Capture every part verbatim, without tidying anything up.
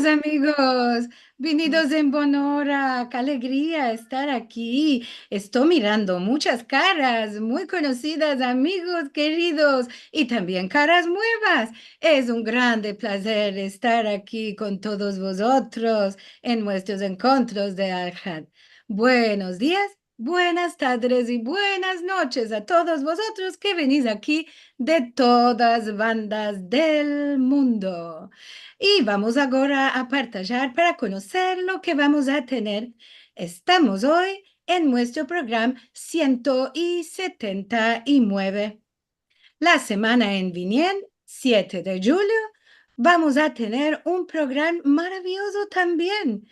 amigos, vinidos en bon ora, ke alegria estar aki. Esto mirando munchas karas muy konosidas, amigos keridos, i tambien karas muevas. Es un grande plazer estar aki kon todos vozotros en muestros enkontros de Alhad. Buenos dias, buenas tardes i buenas noches a todos vozotros ke venis aki de todas bandas del mundo. I vamos agora a partajar para konoser lo ke vamos a tener. Estamos oy en muestro program siento i setenta i mueve. La semana en vinien, siete de djulyo, vamos a tener un program maraviyozo tambien.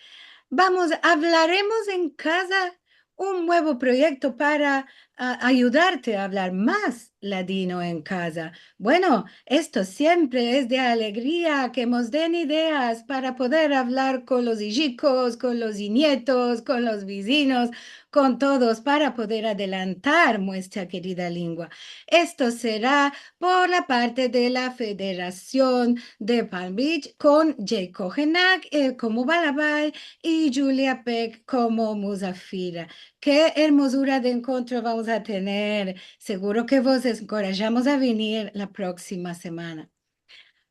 Vamos, avlaremos en kaza, un muevo proyekto para, a, ayudarte a avlar mas ladino en kaza. Bueno, esto siempre es de alegria ke mos den ideas para poder avlar kon los ijikos, kon los inietos, kon los vizinos, kon todos, para poder adelantar muestra kerida lengua. Esto sera por la parte de la Federasion de Palm Beach kon Jay Kohenak, eh, komo balabay i Julia Peck komo muzafira. Ke ermozura de enkontro vamos a tener! Seguro ke vos enkorajamos a venir la proksima semana.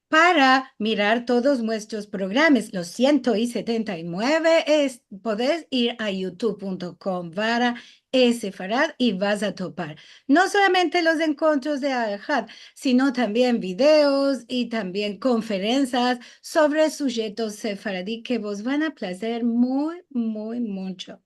Para mirar todos muestros programas, los siento i setenta i mueve, es, podes ir a youtube punto com barra sefarad i vas a topar no solamente los enkontros de Alhad, sino tambien videos i tambien konferensias sovre sujetos sefaradi ke vos van a plazer muy, muy muncho.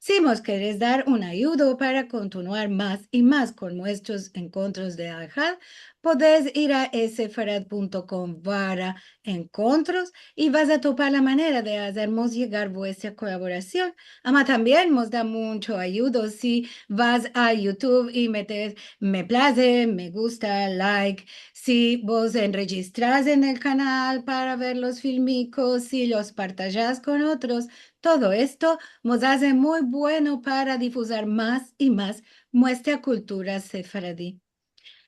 Si mos keres dar un ayudo para kontinuar mas i mas kon muestros enkontros de Alhad, podes ir a sefarad punto com barra enkontros i vas a topar la manera de azermos yegar vuestra kolaborasion. Ama tambien mos da muncho ayudo si vas a YouTube i metes me plaze, me gusta, like, si vos enrejistras en el kanal para ver los filmikos, si los partajas kon otros. Todo esto mos aze muy bueno para difuzar mas i mas muestra kultura sefaradi.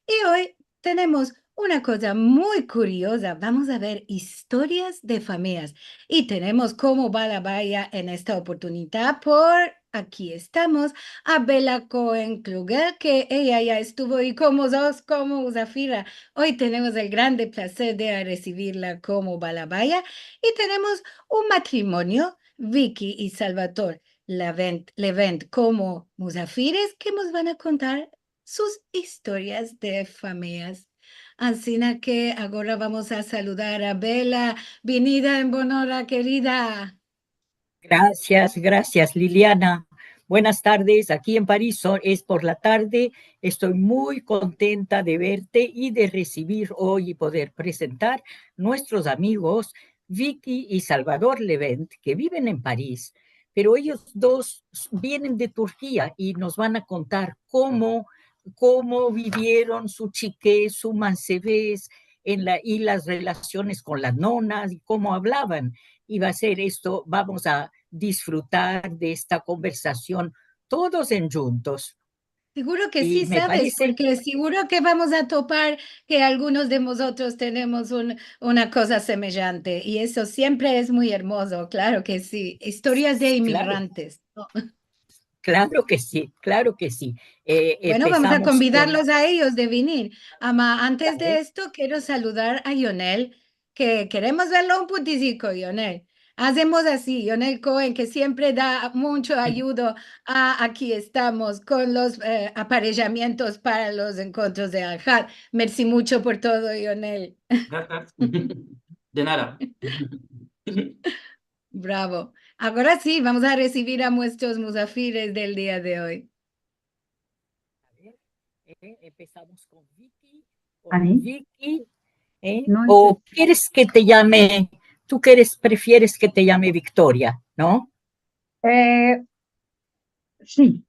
I oy tenemos una koza muy kurioza. Vamos a ver istorias de famiyas. I tenemos komo balabaya en esta oportunidad por, aki estamos, a Bella Cohen Kluger, ke eya ya estuvo i komo zos, komo muzafira. Oy tenemos el grande plazer de resivirla komo balabaya. I tenemos un matrimonio, Vicky i Salvador Levent, Levent komo muzafires, ke mos van a kontar sus istorias de famiyas. Ansina ke agora vamos a saludar a Bella. Vinida en bon ora, kerida. Grasias, grasias, Liliana. Buenas tardes. Aki en Paris so-, es por la tarde. Esto muy kontenta de verte i de resivir oy i poder prezentar muestros amigos Vicky i Salvador Levent, ke biven en Paris, pero eyos dos s-, vienen de Turkia i mos van a kontar komo, komo bivieron su chikez, su mansevez, en la, i las relasiones kon las nonas i komo avlavan. I va a ser esto, vamos a disfrutar de esta konversasion todos endjuntos. Seguro ke si, saves, porke seguro ke vamos a topar ke algunos de mozotros tenemos un, una koza semejante, i esto siempre es muy ermozo, klaro ke si. Istorias de imigrantes, no? Klaro ke si, klaro ke si. Bueno, vamos a konvidarlos a eyos de vinir. Ama antes de esto, kero saludar a Yonel, ke keremos verlo un puntiziko, Yonel. Azemos ansi, Yonel Cohen, ke siempre da muncho ayudo a Aki Estamos kon los, eh, aparejamientos para los enkontros de Alhad. Mersi muncho por todo, Yonel. Grasias. De nada. Bravo. Agora si, vamos a resivir a muestros muzafires del dia de oy. A ver, eh, empesamos kon Vicky. Kon Vicky, eh, o keres ke te yame, tu keres, prefieres ke te yame Viktoria, no? Eh, si.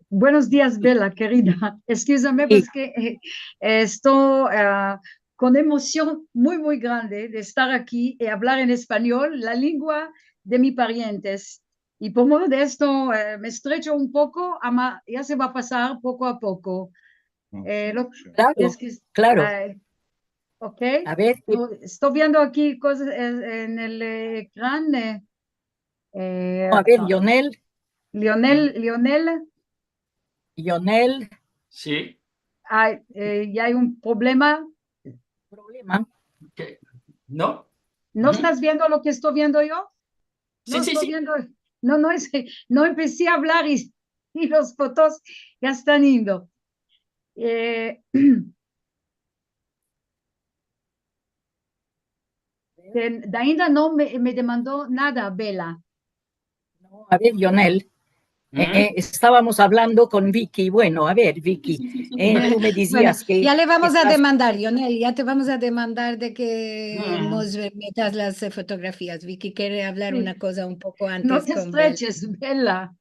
Buenos dias, Bella, kerida. Eskuzame, porke, eh, esto, eh, kon emosion muy, muy grande de estar aki i avlar en espanyol, la lengua de mi parientes. I por modo de esto, eh, me estrecho un poko, ama ya se va a pasar poko a poko. Eh, lo, klaro, es ke, klaro. Eh, Ok. A ver, ke... No, esto viendo aki kozas en, en el, eh, ekran, eh, eh, a ver, Lionel. Lionel, Lionel. Lionel. Si. Ay, eh, ya ay un problema. Problema. Ke? No? No estas viendo lo ke esto viendo yo? No esto viendo. No, no, es, no empesi a avlar i, i los fotos ya estan indo. Eh, Dainda no me, me demando nada, Bela. No, a ver, Lionel. Eh, eh, estavamos avlando kon Vicky. Bueno, a ver, Vicky, eh, tu me dizias ke... Bueno, ya le vamos a demandar, Lionel, ya te vamos a demandar de ke mos metas las, eh, fotografias. Vicky kere avlar una koza un poko antes kon Bela. No te estreches, Bela.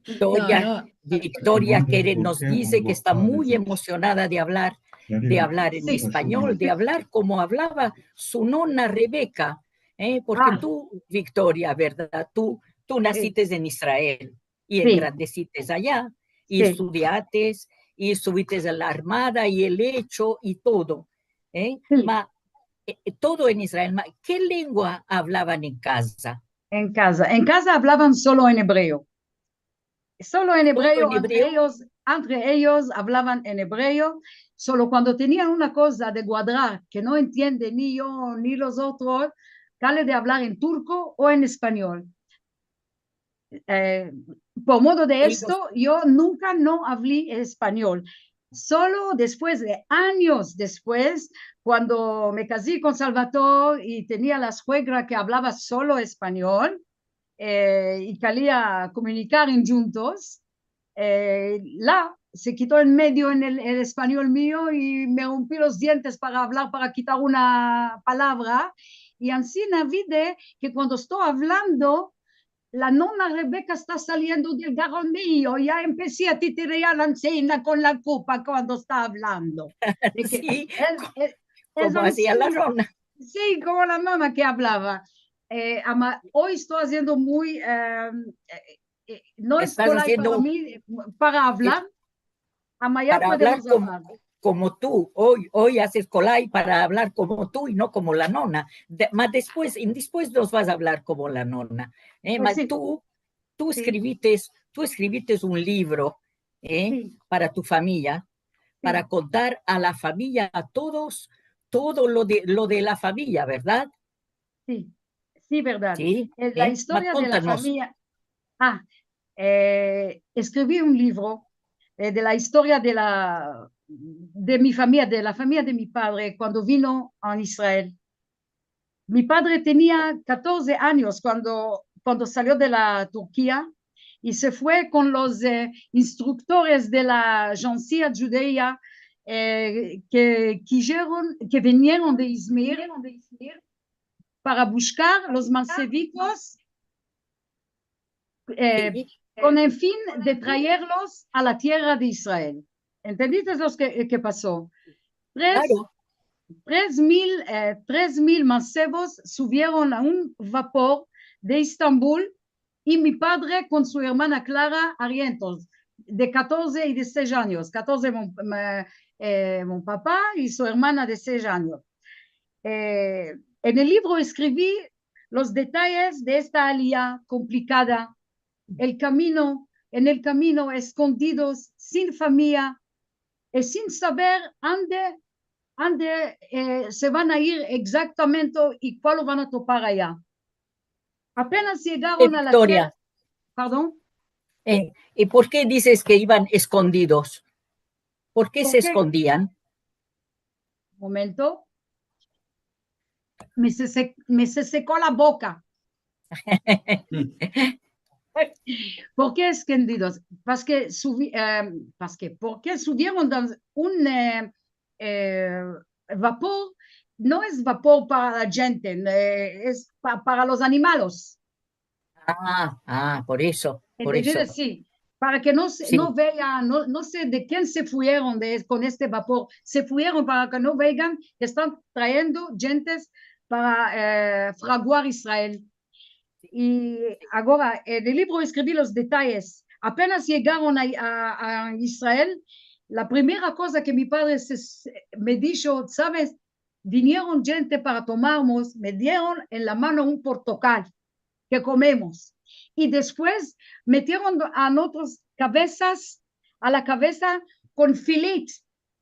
Viktoria, no, no. Viktoria kere, mos dize ke esta muy emosionada de avlar, de avlar en espanyol, de avlar komo avlava su nona Rebeka, eh, porke tu, Viktoria, verdad? Tu, tu nasites en Israel i engrandesites aya, i estudiates, i estuvites en la armada, i el echo, i todo, eh? Ma, eh, todo en Israel. Ma, ke lengua avlavan en kaza? En kaza. En kaza avlavan solo en ebreo. Solo en ebreo, entre eyos, entre eyos avlavan en ebreo. Solo kuando tenian una koza de guadrar ke no entiende ni yo ni los otros, kale de avlar en turko o en espanyol. Eh, por modo de esto, yo nunka no avli espanyol. Solo despues de anyos despues, kuando me kazi kon Salvatore i tenia la suegra ke avlava solo espanyol, eh, i kalia komunikar en djuntos, eh, la se kito en medio en el, el espanyol mio i me rompi los dientes para avlar, para kitar una palavra, i ansina vide ke kuando esto avlando, la nona Rebeka esta saliendo del garon mio, ya empesi a titirear la ansina kon la kopa kuando esta avlando. De ke... Si, el, el, komo azia la nona. Si, komo la nona ke avlava. Eh, ama, oy esto aziendo muy, eh, eh, eh, no es kolay para mi, eh, para avlar, ama ya podemos avlar. Komo tu, oy, oy azes kolay para avlar komo tu i no komo la nona. De, ma despues, i despues mos vas a avlar komo la nona. Eh, ma tu, tu eskrivites, tu eskrivites un livro, eh, para tu famiya, para kontar a la famiya, a todos, todo lo de, lo de la famiya, verdad? Si, si, verdad. Si, eh, la istoria de la famiya. Ah, eh, eskrivi un livro, eh, de la istoria de la, de mi famiya, de la famiya de mi padre kuando vino a Israel. Mi padre tenia katorze anyos kuando, kuando salio de la Turkia i se fue kon los, eh, instruktores de la Agencia Judea, eh, ke kijeron, ke vinieron de Izmir para bushkar los mansevitos, eh, kon el fin de traerlos a la tierra de Israel. Entendites lo ke, ke paso? Tres, tres mil, eh, tres mil mansevos suvieron a un vapor de Estambul i mi padre kon su ermana Klara arientos, de katorze i de sesh anyos. Katorze mon, eh, mon papa i su ermana de sesh anyos. Eh, en el livro eskrivi los detayes de esta aliya komplikada, el kamino, en el kamino, eskondidos, sin famiya, i sin saver ande, ande, eh, se van a ir egzaktamente i kualo van a topar aya. Apenas yegaron a la tierra. Pardon? Eh, i por ke dizes ke ivan eskondidos? Por ke se eskondian? Momento. Me se, se, me se seko la boka. Por ke eskondidos? Parske suvi-, eh, parske, porke suvieron dan un, eh, eh, vapor, no es vapor para la djente, eh, es pa-, para los animalos. Ah, ah, por eso, por eso. Entendites? Si, para ke no se, no vean, no, no se de ken se fueron de, kon este vapor, se fueron para ke no vean ke estan trayendo djentes para, eh, fraguar Israel. I agora, en el livro eskrivi los detayes. Apenas yegaron a, a, a Israel, la primera koza ke mi padre se, se, me disho, saves, vinieron djente para tomarmos, me dieron en la mano un portokal ke komemos. I despues metieron a notros kavesas, a la kavesa kon filit,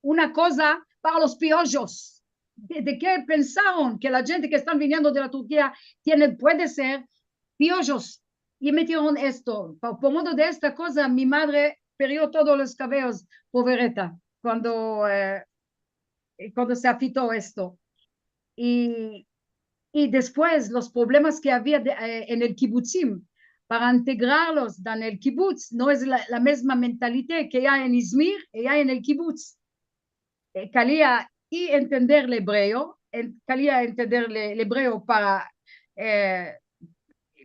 una koza para los piojos. De, de ke pensaron ke la djente ke estan viniendo de la Turkia tiene, puede ser, piojos? I metieron esto. Pa, por modo de esta koza, mi madre perio todos los kaveyos, povereta, kuando, eh, eh, kuando se afito esto. I, i despues, los problemas ke avia de, eh, en el kibutzim, para integrarlos dan el kibutz, no es la, la mezma mentalite ke ay en Izmir i ay en el kibutz. Eh, kalia i entender el ebreo, en, kalia entender el, el ebreo para, eh,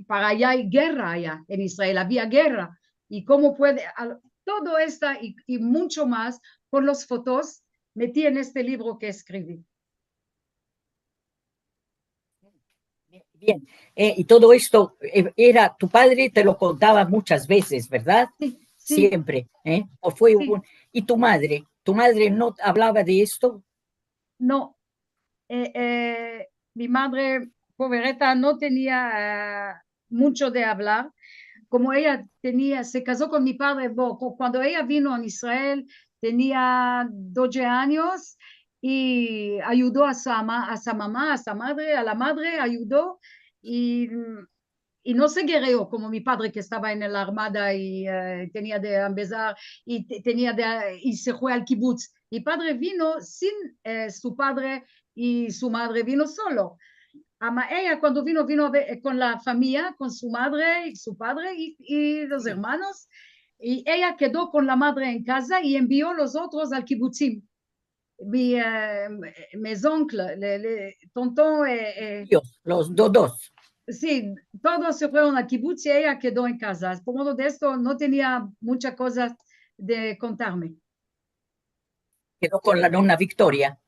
para aya ay gerra aya en Israel, avia gerra. I komo puede, al, todo esta i, i muncho mas kon los fotos meti en este livro ke eskrivi. Bien, bien. Eh, i todo esto, eh, era, tu padre te lo kontava munchas vezes, verdad? Si, si. Siempre, eh? O fue si. Un, i tu madre, tu madre no avlava de esto? No. Eh, eh, mi madre, povereta, no tenia, eh, muncho de avlar. Komo eya tenia, se kazo kon mi padre, bo, ku-, kuando eya vino a Israel, tenia dodje anyos i ayudo a sa ma-, a sa mama, a sa madre, a la madre ayudo i, mm, i no se gereo komo mi padre ke estava en la armada i, eh, tenia de ambezar i te-, tenia de, i se fue al kibutz. Mi padre vino sin, eh, su padre i su madre, vino solo. Ama eya kuando vino, vino a ve-, eh, kon la famiya, kon su madre i su padre i, i los ermanos. I eya kedo kon la madre en kaza i envio los otros al kibutzim. Mi, eh, mes oncles, le, le, tonton, eh, eh, Tios, los do-, dos. Si, todos se fueron al kibutz i eya kedo en kaza. Por modo de esto, no tenia munchas kozas de kontarme. Kedo kon la nona Viktoria.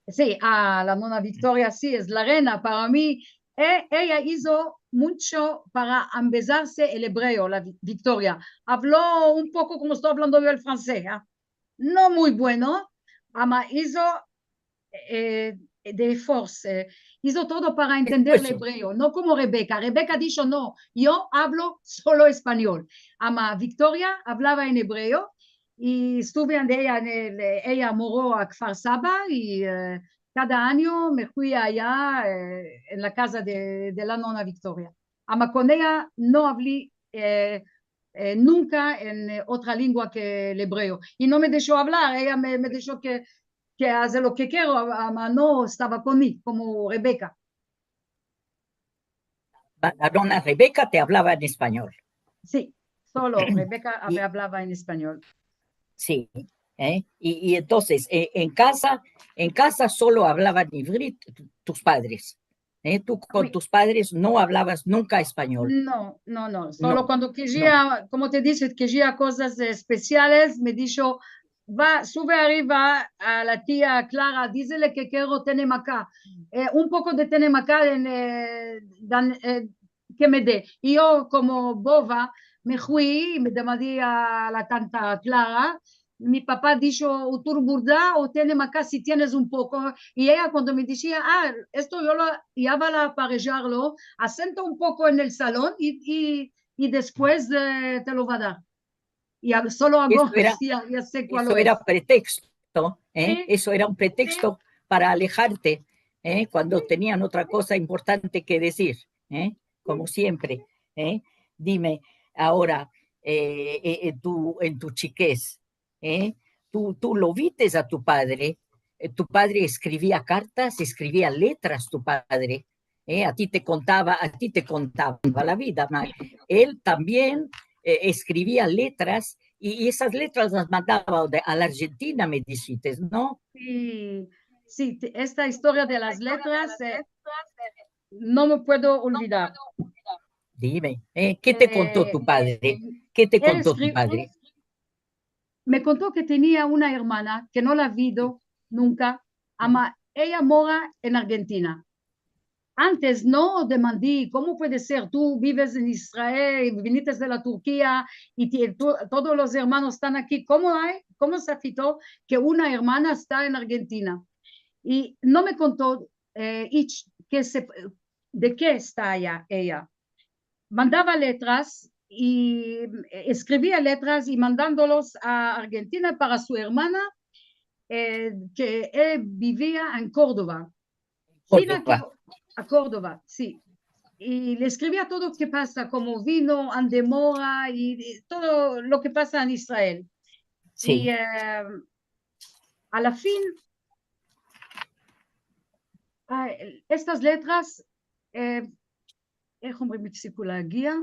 Si, a, la nona Viktoria, si, es la reina para mi. E, eya izo muncho para ambezarse el ebreo, la Vi-, Viktoria. Avlo un poko komo esto avlando yo el fransez, a. No muy bueno, ama izo, eh, de esforso, eh, izo todo para entender el ebreo, no komo Rebeka. Rebeka disho, no, yo avlo solo espanyol. Ama Viktoria avlava en ebreo i estuve ande eya, en el, eya moro a Kfar Saba i, eh, kada anyo me fui aya, eh, en la kaza de, de la nona Viktoria. Ama kon eya no avli, eh, eh, nunka en, eh, otra lengua ke el ebreo. I no me desho avlar, eya me, me desho ke, ke aze lo ke kero, ama no estava kon mi, komo Rebeka. La nona Rebeka te avlava en espanyol. Si, solo Rebeka me avlava en espanyol. Si, eh? I, i entonses, eh, en kaza, en kaza solo avlavan ivrit tus padres. Eh, tu kon tus padres no avlavas nunka espanyol. No, no, no. Solo kuando keria, komo te dishe, keria kozas espesiales, me disho, va, suve arriva a la tia Klara, dizele ke kero tenemaka. Eh, un poko de tenemaka en, eh, dan, eh, ke me de. I yo, komo bova, me fui, me demandi a la tanta Klara, mi papa disho, utur burda o tenemaka si tienes un poko. I eya kuando me dizia, a, esto yo lo, ya va a aparejarlo, asenta un poko en el salon i, i, i despues, eh, te lo va a dar. I a-, solo agora, si, ya, ya se kual es. Eso era preteksto, eh? Si. Eso era un preteksto para alejarte, eh? Kuando tenian otra koza importante ke dizir, eh? Komo siempre, eh? Dime, agora, eh, eh, en tu, en tu chikez, eh, tu, tu lo vites a tu padre, eh, tu padre eskrivia kartas, eskrivia letras tu padre, eh, a ti te kontava, a ti te kontava la vida, ma el tambien, eh, eskrivia letras, i, i esas letras las mandava de, a la Argentina, me dishites, no? Si, si, te-, esta istoria de las letras, eh, no me puedo olvidar. Dime, eh, ke te konto tu padre? Ke te konto tu padre? Me konto ke tenia una ermana ke no la ha avido nunka, ama eya mora en Argentina. antes no demandi, "Komo puede ser? Tu bives en Israel, vinites de la Turkia i ti-, to-, todos los ermanos estan aki. Komo ay? Komo se afito ke una ermana esta en Argentina?" I no me konto, eh, ich, ke se, de ke esta eya, eya. Mandava letras i eskrivia letras i mandandolos a Argentina para su ermana, eh, ke, eh, bivia en Kordova. Fina ke, Kordova. A Kordova, si. I le eskrivia todo lo ke pasa, komo vino, ande mora i, i todo lo ke pasa en Israel. Si. I, eh, a la fin, ah, estas letras, eh, eh, hombre, me fisiku la gia,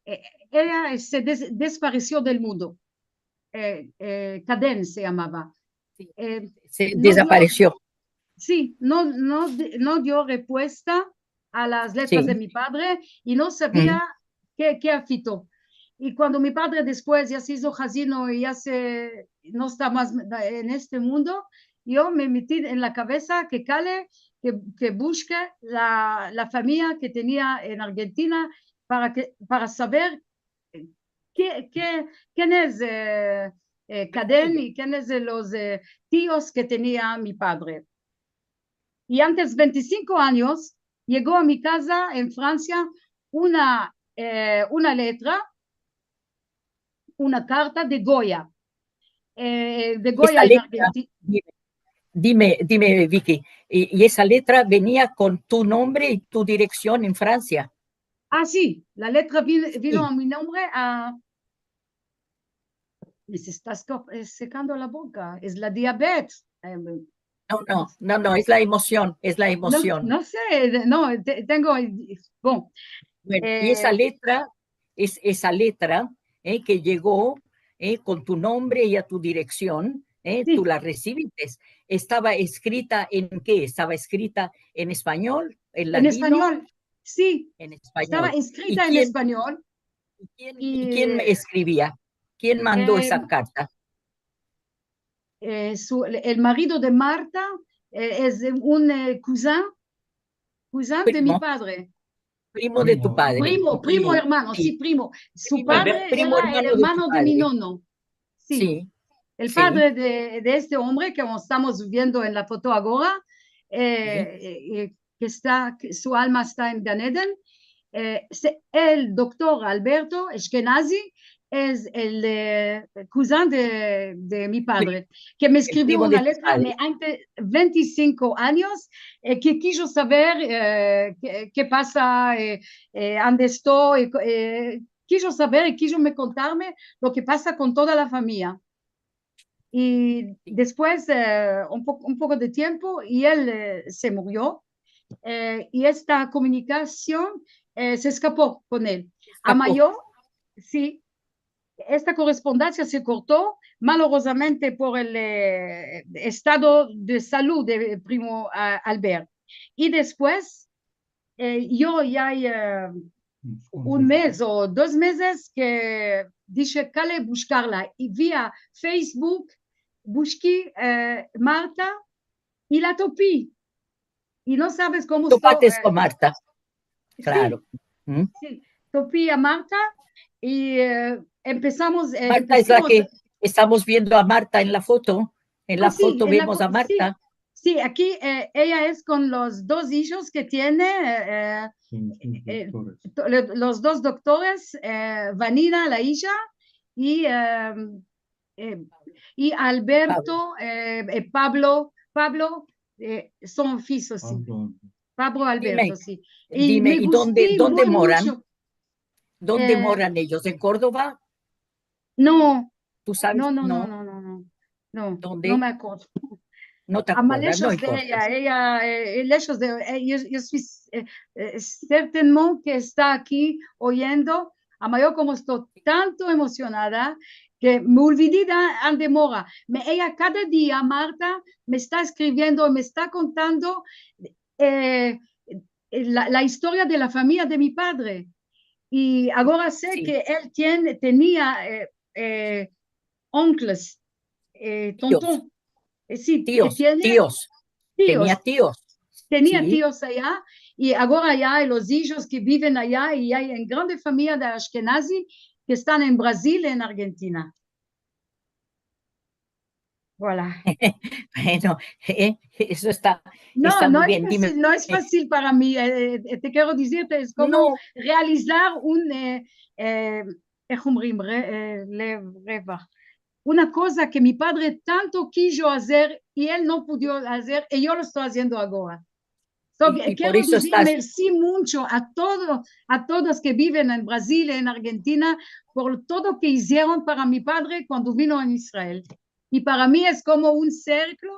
eh, eya, eh, se des-, desparesio del mundo. Eh, eh, Kaden se yamava. Si. Eh, no dio, dezaparesio. Si, no, no di-, no dio repuesta a las letras de mi padre i no savia ke, ke afito. I kuando mi padre despues ya se izo hazino i ya se, no esta mas en este mundo, yo me meti en la kavesa ke kale, ke, ke bushke la, la famiya ke tenia en Argentina para ke, para saver ke, ke, ken es, eh, eh, Kaden i ken es, eh, los, eh, tios ke tenia mi padre. I antes vente i sinko anyos, yego a mi kaza en Fransia una, eh, una letra, una karta de Goya. Eh, de Goya en Argentina. Dime, dime, dime, Vicky, i, i esa letra venia kon tu nombre i tu direksion en Fransia? Ah, si, la letra vin-, vino a mi nombre, a, me se esta esco-, eh, sekando la boka, es la diabetes. Eh, no, no, no, no, es la emosion, es la emosion. No, no se, no, te-, tengo, bon. Bueno, i esa letra, es, esa letra, eh, ke yego, eh, kon tu nombre i a tu direksion, eh, tu la resivites. Estava eskrita en ke? Estava eskrita en espanyol, en ladino? En espanyol, si. En espanyol. Estava eskrita en espanyol. I ken, i ken eskrivia? Ken mando esa karta? Eh, su, el marido de Marta, eh, es un, eh, kuzin, kuzin de mi padre. Primo de tu padre. Primo, primo ermano, si, primo. Su padre era el ermano de mi nono. Si. El padre de, de este ombre ke estamos viendo en la foto agora, eh, eh, eh, ke esta, ke su alma esta en Gan Eden, eh, se, el doktor Alberto Ashkenazi es el, eh, kuzin de, de mi padre, ke me eskrivio una letra ante vente i sinko anyos, eh, ke kijo saver, eh, ke, ke pasa, eh, eh, ande esto, eh, ko-, eh, kijo saver i kijo me kontarme lo ke pasa kon toda la famiya. I despues, eh, un po-, un poko de tiempo, i el, eh, se murio, eh, i esta komunikasion, eh, se eskapo kon el. Ama yo, si, esta korrespondensia se korto, malorozamente, por el, eh, estado de salud de primo, a-, Albert. I despues, eh, yo ya, eh, un mez o dos mezes ke dishe, "Kale bushkarla", i via Facebook bushki, eh, Marta i la topi. I no saves komo esta, topates, eh, kon Marta. Si, klaro. Si, topi a Marta i, eh, empesamos, eh, Marta es la ke estamos viendo a Marta en la foto. En la foto vemos a Marta. Si, aki, eh, eya es kon los dos ijos ke tiene, eh, eh, to-, le-, los dos doktores, eh, Vanina, la ija, i, eh, eh, i Alberto, eh, eh, Pablo, Pablo, eh, son fijos, si. Pablo Alberto, si. Dime, i donde, donde moran? Donde moran eyos? En Kordova? No. Tu saves? No, no, no, no, no. No, no me akordo. No te akordas, no importa. Ama leshos de eya, eya, eh, leshos de, eh, yo, yo so, eh, eh, sertenman ke esta aki oyendo, ama yo komo esto tanto emosionada ke me olvidi de ande mora. Me, eya kada dia, Marta, me esta eskriviendo, me esta kontando, eh, la, la istoria de la famiya de mi padre. I agora se ke el tiene, tenia, eh, eh, onkles, eh, tonton. Eh, si, tios, tios. Tenia tios. tenia tios aya, i agora ya ay los ijos ke biven aya, i ay en grande famiya de ashkenazi ke estan en Brazil, en Argentina. Voilà. Bueno, eh, eso esta, no, esta no muy bien. Dime. No es fasil para mi, eh, eh, te kero dizir, es komo realizar un, eh, eh, איך אומרים, ר-, אה, לב, רווח. Una koza ke mi padre tanto kijo azer i el no pudo azer, i yo lo esto aziendo agora. So, i, i kero dizir mersi muncho a todo, a todos ke biven en Brazil, en Argentina, por todo ke izieron para mi padre kuando vino en Israel. I para mi es komo un sirklo.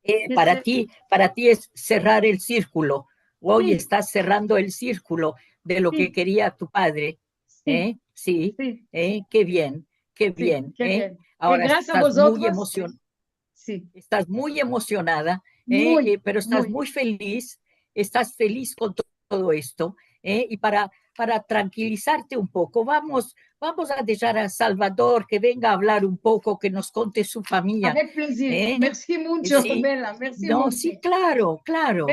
Eh, para ti, para ti es serrar el sirkulo. Oy estas serrando el sirkulo de lo ke keria tu padre. Eh, si, eh, ke bien, ke bien, eh. Agora estas muy emosion-, estas muy emosionada, eh, pero estas muy feliz, estas feliz kon to-, todo esto, eh, i para, para trankilizarte un poko, vamos, vamos a deshar a Salvador ke venga a avlar un poko, ke mos konte su famiya. Avek plezir. Mersi muncho, Bela, mersi muncho. No, si, klaro, klaro.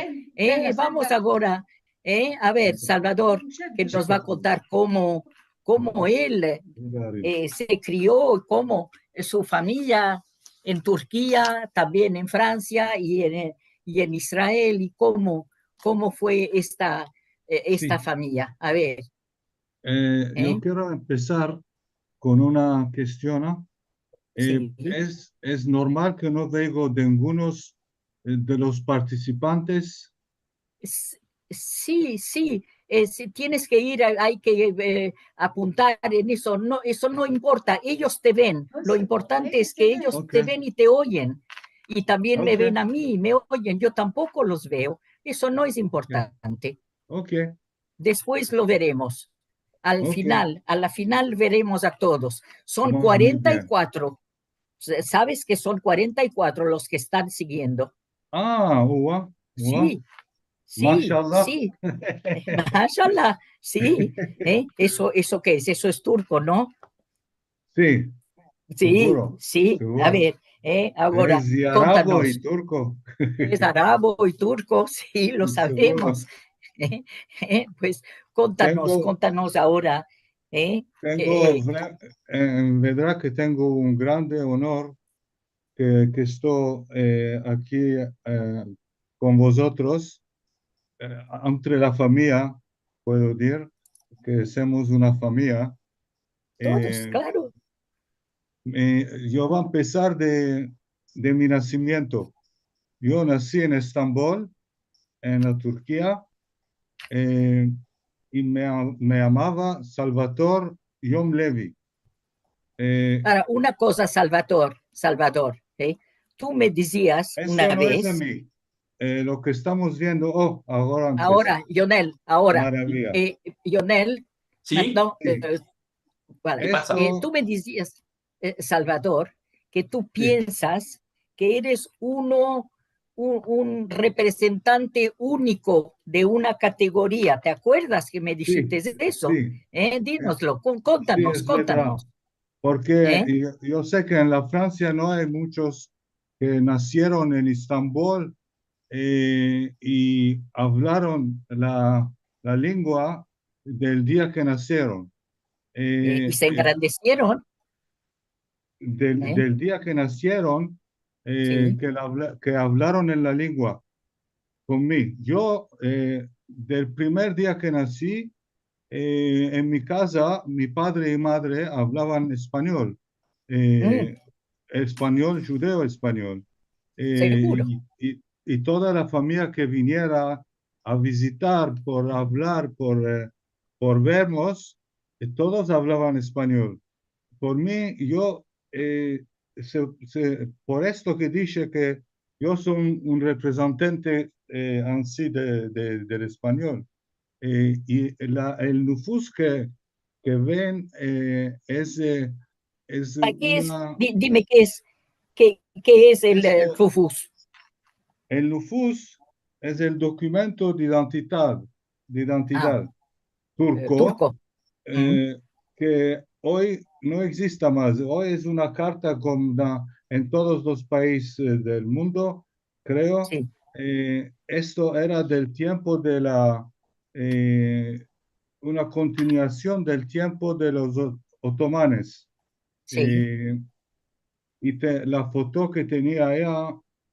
Vamos agora, eh, a ver, Salvador, ke mos va a kontar komo, komo el, eh, se krio, komo su famiya en Turkia, tambien en Fransia i en, i en Israel, i komo, komo fue esta, eh, esta famiya. A ver. Eh, yo kero empesar kon una kestion, no? Eh, es, es normal ke no veygo de ningunos, eh, de los partisipantes? S-, si, si, eh, si tienes ke ir, ay, ay ke, eh, apuntar en eso. No, eso no importa, eyos te ven. Lo importante es ke eyos te ven i te oyen. I tambien me ven a mi, me oyen, yo tampoko los veo. Eso no es importante. Ok. Despues lo veremos. Al final, a la final veremos a todos. Son kuarenta i kuatro. S-, saves ke son kuarenta i kuatro los ke estan sigiendo. Ah, ua, ua. Si, si, mashallah. Si. Mashallah, si. Eh, eso, eso ke es? Eso es turko, no? Si. Si, seguro, si. Seguro. A ver, eh, agora, kontanos. Eres arabo i turko. Eres arabo i turko, si, lo savemos. Seguro. Eh, eh, pues, kontanos, kontanos agora, eh, tengo, ke, en verdad ke tengo un grande onor ke, ke esto, eh, aki, eh, kon vozotros, eh, entre la famiya, puedo dir ke semos una famiya. Todos, eh, klaro. Eh, yo vo a empesar de, de mi nasimiento. Yo nasi en Estambol, en la Turkia, eh, i me, me yamava Salvador Yom Levi. Eh, Para una koza, Salvador, Salvador, eh, tu me dizias una vez. Eso no es a mi. Eh, lo ke estamos viendo, oh, agora empesa. Agora, Yonel, agora. Maraviya. Eh, Yonel, si, pardon, si. Eh, vale. Ke pasa? Eh, tu me dizias, eh, Salvador, ke tu piensas ke eres uno, un, un reprezentante uniko de una kategoria. Te akuerdas ke me dishites eso? Si, si. Eh, dinoslo, kon-, kontanos, kontanos. Porke yo, yo se ke en la Fransia no ay munchos ke nasieron en Estambol, eh, i avlaron la, la lengua del dia ke nasieron. Eh, i se engrandesieron. Del, del dia ke nasieron, eh, ke la avla-, ke avlaron en la lengua kon mi. Yo, eh, del primer dia ke nasi, eh, en mi kaza, mi padre i madre avlavan espanyol. Eh, espanyol, djudeo-espanyol. Eh, i, i, i toda la famiya ke viniera a vizitar, por avlar, por, eh, por vermos, eh, todos avlavan espanyol. Por mi, yo, eh, se, se, por esto ke dishe ke yo so un, un reprezentante, eh, ansi de, de, del espanyol. Eh, i la, el nufus ke, ke ven, eh, es, eh, es una... Ke es? Di-, dime ke es, ke, ke es el, el nufus? El nufus es el dokumento de identidad, de identidad turko, turko, eh, ke oy no egziste mas. Oy es una karta komo en todos los paises del mundo, kreo, eh, esto era del tiempo de la, eh, una kontinuasion del tiempo de los o-, otomanes. Si. Eh, i te-, la foto ke tenia aya,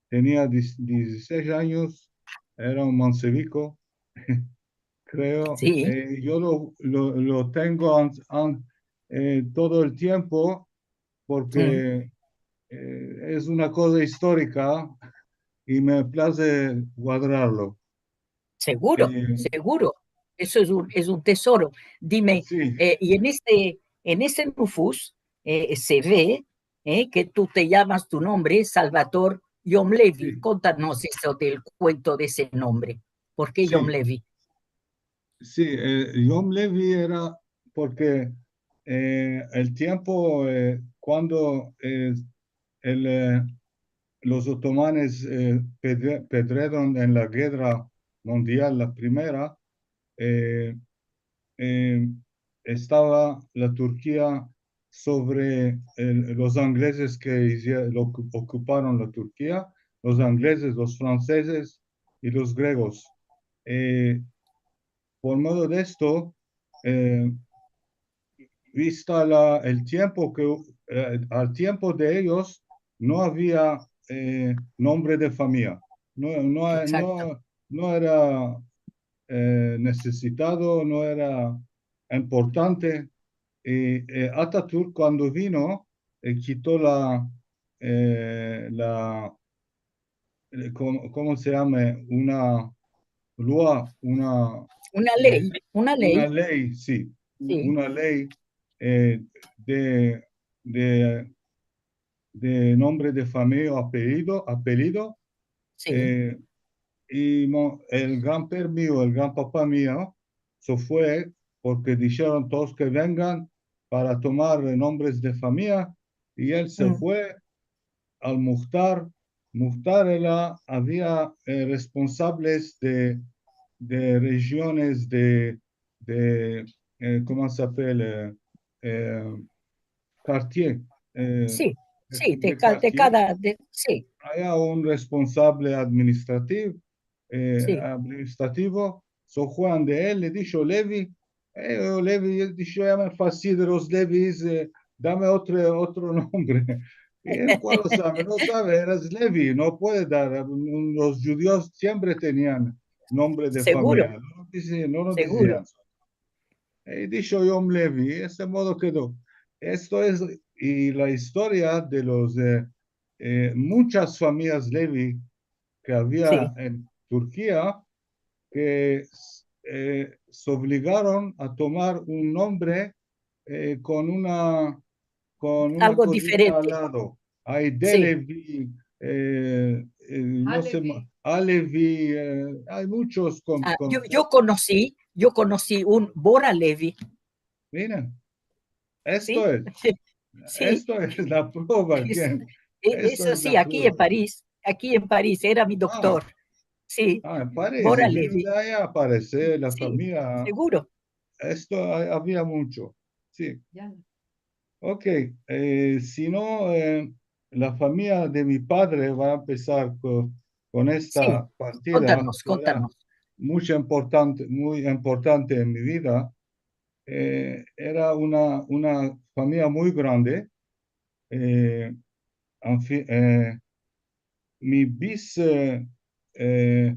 tenia diez-, diezisesh anyos, era un manseviko, kreo. Si. Eh, yo lo, lo, lo tengo an-, an-, eh, todo el tiempo porke, eh, es una koza istorika i me plaze guardarlo. Seguro, eh, seguro. Eso es un, es un tesoro. Dime, si, eh, i en este, en este nufus, eh, se ve, eh, ke tu te yamas, tu nombre, Salvador Yom Levi. Si. Kontanos eso del kuento de ese nombre. Por ke, si, Yom Levi? Si, eh, Yom Levi era porke, eh, el tiempo, eh, kuando, eh, el, eh, los otomanes, eh, pedre-, pedreron en la gerra mundial, la primera, eh, eh, estava la Turkia sovre el, los inglezes ke izie-, lo oku-, okuparon la Turkia, los inglezes, los fransezes i los gregos. Eh, por medio de esto, eh, vista la, el tiempo ke, eh, al tiempo de eyos no avia, eh, nombre de famiya. No, no, eksato, no, no era, eh, nesesitado, no era importante. I, eh, Ataturk kuando vino, eh, kito la, eh, la, eh, komo, komo se yama? Una lua, una, una, eh, ley, una ley, una ley, si, si, una ley, eh, de, de, de nombre de famiya o apelido, apelido. Si. Eh, i mo-, el granper mio, el granpapa mio, se fue porke disheron todos ke vengan para tomar, eh, nombres de famiya, i el se, mm, fue al Muhtar. Muhtar era, avia, eh, responsables de, de rejiones de, de, eh, komo se apela? Eh, kartier, eh, si, de, si, de, de ka-, de kartier. Kada, de, si. Avia un responsable administrativo, eh, si, administrativo, se fue ande el, le disho Levi, eh, Levi, disho, ya me fastidi de los Levis, eh, dame otro, otro nombre. I el, kualo save? No save, eras Levi, no puede dar, un, los djudios siempre tenian nombre de famiya. Seguro. No lo dize-, no lo dizian. Seguro. I disho Yom Levi, este modo kedo. Esto es, i la istoria de los, eh, eh, munchas famiyas Levi ke avia, si, en Turkia, ke, eh, se ovligaron a tomar un nombre, eh, kon una, kon una kozita al lado. Algo diferente. Si. Ay, Delevi, eh, eh, no se ma-, Alevi, eh, ay munchos kon-, ah, kon-, yo, yo konosi, yo konosi un Bora Levi. Mira, esto es. Si. Esto es la prueba, es, bien. E-, esto es si, la prueba. Aki en Paris, aki en Paris, era mi doktor. Si. Ah, en Paris. Bora Levi. Aya aparese la famiya. Si, seguro. Esto a-, avia muncho. Si. Ya. Ok, eh, si no, eh, la famiya de mi padre va a empesar ko-, kon esta partida, kontanos, ke era kontanos, muncho importante, muy importante en mi vida. Eh, era una, una famiya muy grande. Eh, en fin, eh, mi bis-, eh, eh,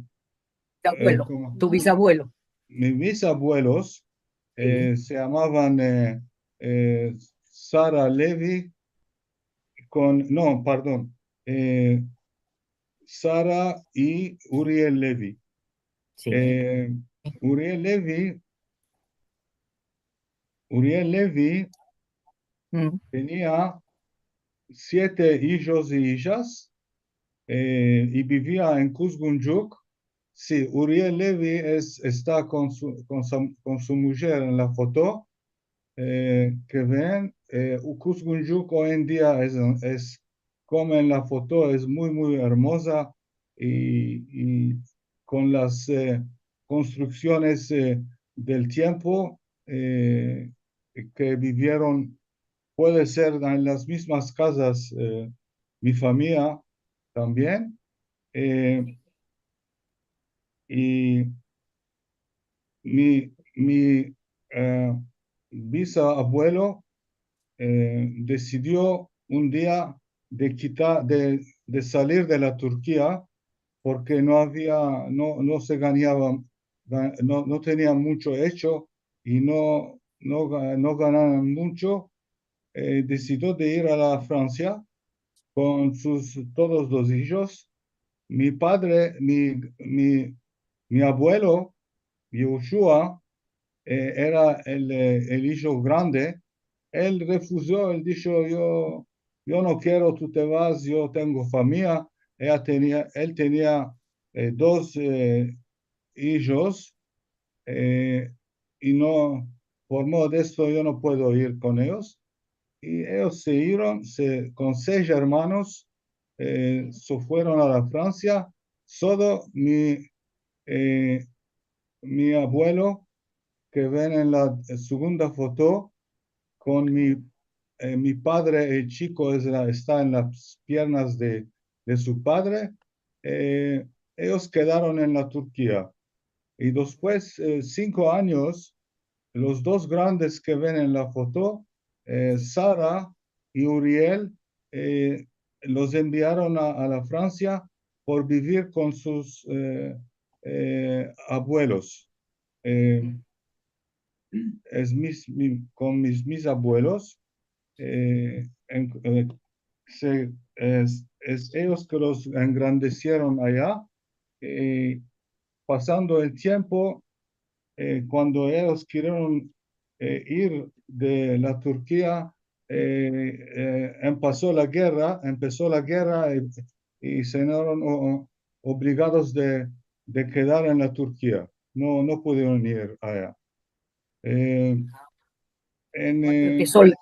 eh, abuelo, komo? Tu bisabuelo. Mis bisabuelos, si, eh, se yamavan, eh, eh, Sara Levi kon, no, pardon, eh, Sara i Uriel Levi. Si. Eh, Uriel Levi, Uriel Levi, mm, tenia siete ijos i ijas, eh, i bivia en Kuzguncuk. Si, Uriel Levi es, esta kon su, kon sa-, kon su mujer en la foto, eh, ke ven, eh, u Kuzguncuk oy en dia es, es komo en la foto, es muy, muy ermoza i, i kon las, eh, konstruksiones, eh, del tiempo, eh, ke bivieron, puede ser en las mizmas kazas, eh, mi famiya tambien. Eh, I mi, mi, e, bisabuelo, e, desidio un dia de kitar, de, de salir de la Turkia, porke no avia, no, no se ganyava, ga-, no, no tenia muncho echo i no, no ga-, no ganavan muncho. E, desidio de ir a la Fransia kon sus todos los ijos. Mi padre, mi, mi, mi abuelo, Yehoshua, e, era el, e, el ijo grande. El refuzio, el disho: "Yo, yo no kero, tu te vas, yo tengo famiya." Eya tenia, el tenia, e, dos, e, ijos, e, i no, por modo de esto, yo no puedo ir kon eyos. I eyos se iron, se, kon sesh ermanos, e, se fueron a la Fransia. Solo mi, e, mi abuelo, ke ven en la segunda foto, kon mi, e, mi padre, el chiko es la, esta en las piernas de, de su padre, e, eyos kedaron en la Turkia. I despues, e, sinko anyos, los dos grandes ke ven en la foto, e, Sara i Uriel, e, los enviaron a, a la Fransia por bivir kon sus, e, e, abuelos. E, es mis, mi, kon mis, mis abuelos, e, en, e, se, es, es eyos ke los engrandesieron aya, e, pasando el tiempo, e, kuando eyos kirieron, e, ir de la Turkia, e, e, empeso la gerra, empeso la gerra, e, i se vieron o, o, obligados de, de kedar en la Turkia. No, no pudieron ir aya. E, en, kuando e, empeso la,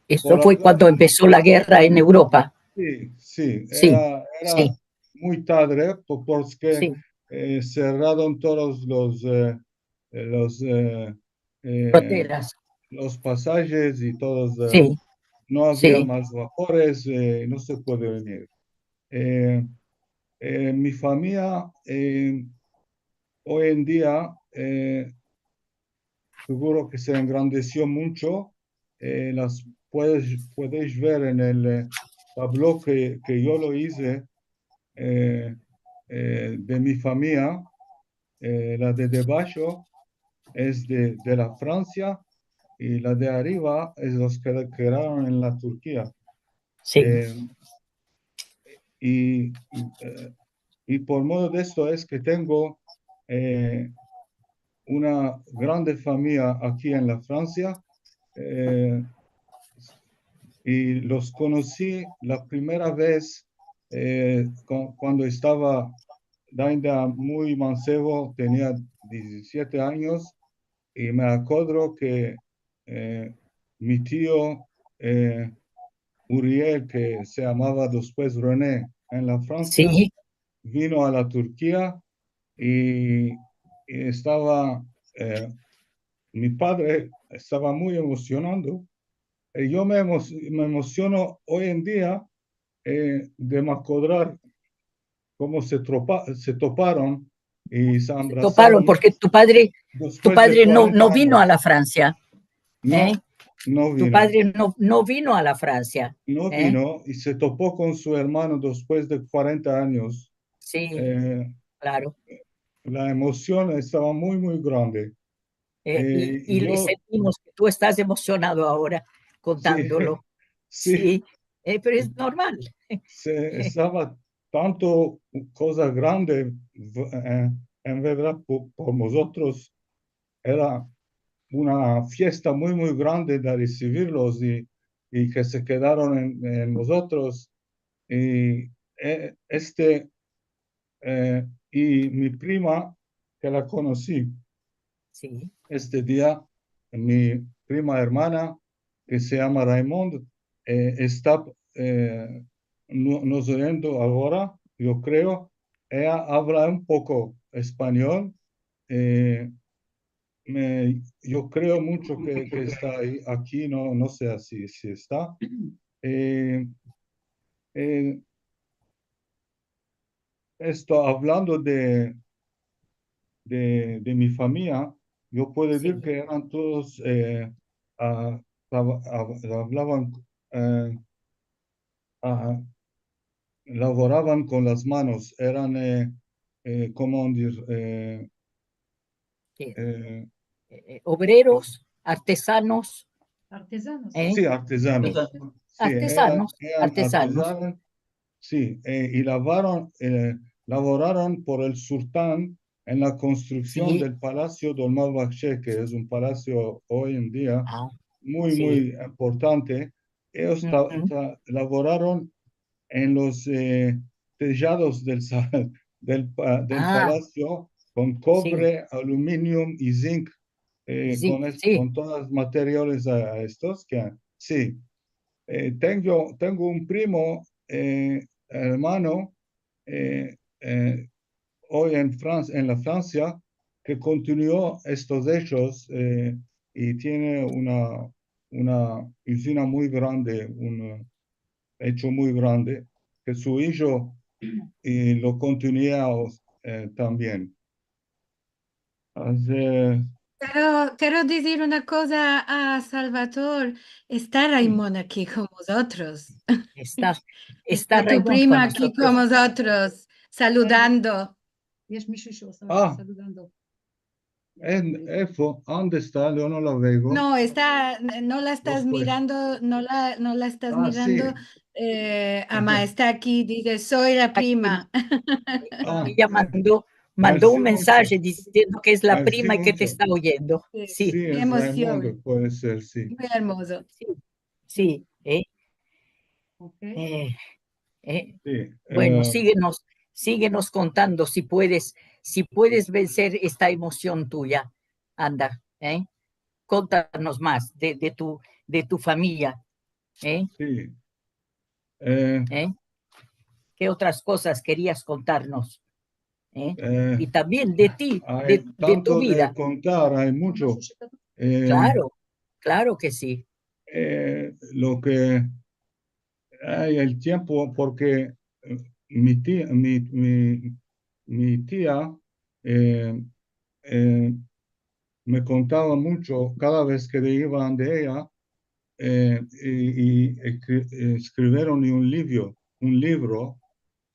esto por fue la kuando empeso la gerra en Evropa. Si, si, si, era, era si. Muy tadre, po-, porke, si, e, serraron todos los, e, e, los, e, e, fronteras, los pasajes i todos, e, si, no avia, si, mas vapores, e, no se puede venir. E, e, mi famiya, e, oy en dia, e, seguro ke se engrandesio muncho. E, las puedes, puedes ver en el, e, tablo ke, ke yo lo ize, e, e, de mi famiya, e, la de debasho es de, de la Fransia i la de arriva es los ke kedaron en la Turkia. Si. E, i, e, i por modo de esto es ke tengo, e, una grande famiya aki en la Fransia, e, i los konosi la primera vez, e, ku-, kuando estava ainda muy mansevo, tenia dizisiete anyos, i me akodro ke, e, mi tio, e, Uriel, ke se yamava despues René en la Fransia, si, vino a la Turkia i, i estava, e, mi padre estava muy emosionando. E, yo me emo-, me emosiono oy en dia, e, de me akodrar komo se tropa-, se toparon i se, se toparon, abrasaron porke tu padre, tu despues de padre no, no kuarenta anyos. Vino a la Fransia, no, e? No vino. Tu padre no, no vino a la Fransia, no, e, vino i se topo kon su ermano despues de kuarenta anyos. Si, e, klaro. La emosion estava muy, muy grande. E, i, e, i yo sentimos ke tu estas emosionado agora, si, kontandolo. Si. Si, e, pero es normal. Se, e, estava tanto koza grande, v-, e, en verdad, po-, por mozotros era una fiesta muy, muy grande de resivirlos i, i ke se kedaron en, en mozotros. I, e, este, e, i mi prima, ke la konosi, si, este dia, mi prima ermana, ke se yama Raymond, e, esta, e, no-, nos oyendo agora, yo kreo. Eya avla un poko espanyol, e, me, yo kreo muncho ke, ke esta ayi, aki, no, no se si, si esta. E, e, esto, avlando de, de, de mi famiya, yo puedo dizir ke eran todos, e, a, a, avlavan, e, a, lavoravan kon las manos, eran, e, e, komo dizir, e, e, e, obreros, artezanos. Artezanos. E? Si, artezanos. Si, eran, eran artezanos. Si, e, i lavaron, e, lavoraron por el sultan en la konstruksion del Palasio Dolmabahce, ke es un palasio oy en dia muy, muy importante. Eyos lavoraron en los, e, tejados del sa-, del pa-, del palasio kon kovre, aluminio i zinc, e, kon es-, kon todos los materiales a, a estos ke, si. E, tengo, tengo un primo, e, ermano, e, e, oy en Frans-, en la Fransia, ke kontinuo estos echos, e, i tiene una, una uzina muy grande, un echo muy grande, ke su ijo, e, lo kontinua, e, tambien. Aze- Kero, kero dizir una koza a Salvador. Esta Raimon aki kon mozotros. Esta, esta tu prima aki kon mozotros, saludando. Yesh mishu saludando. En, efo, ande esta? Yo no la veo. No, esta, no la estas mirando, no la, no la estas mirando. E, ama esta aki, dize, soy la prima. Eya mando, mando un mensaje diziendo ke es la prima i ke te esta oyendo. Si. Ke emosion. Puede ser, si. Muy ermozo. Si, si, e. E, e. Bueno, e, sigenos, sigenos kontando si puedes, si puedes venser esta emosion tuya. Anda, e. Kontanos mas de, de tu, de tu famiya, e. Si. E. E? Ke otras kozas kerias kontarnos? E? E, i tambien de ti, ay de, de tu vida. Tanto de kontar, ay muncho. E, klaro, klaro ke si. E, lo ke ay el tiempo, porke, e, mi ti-, mi, mi, mi tia, e, e, me kontava muncho kada vez ke iva ande eya, e, i, i eskri-, eskrivieron un livio, un livro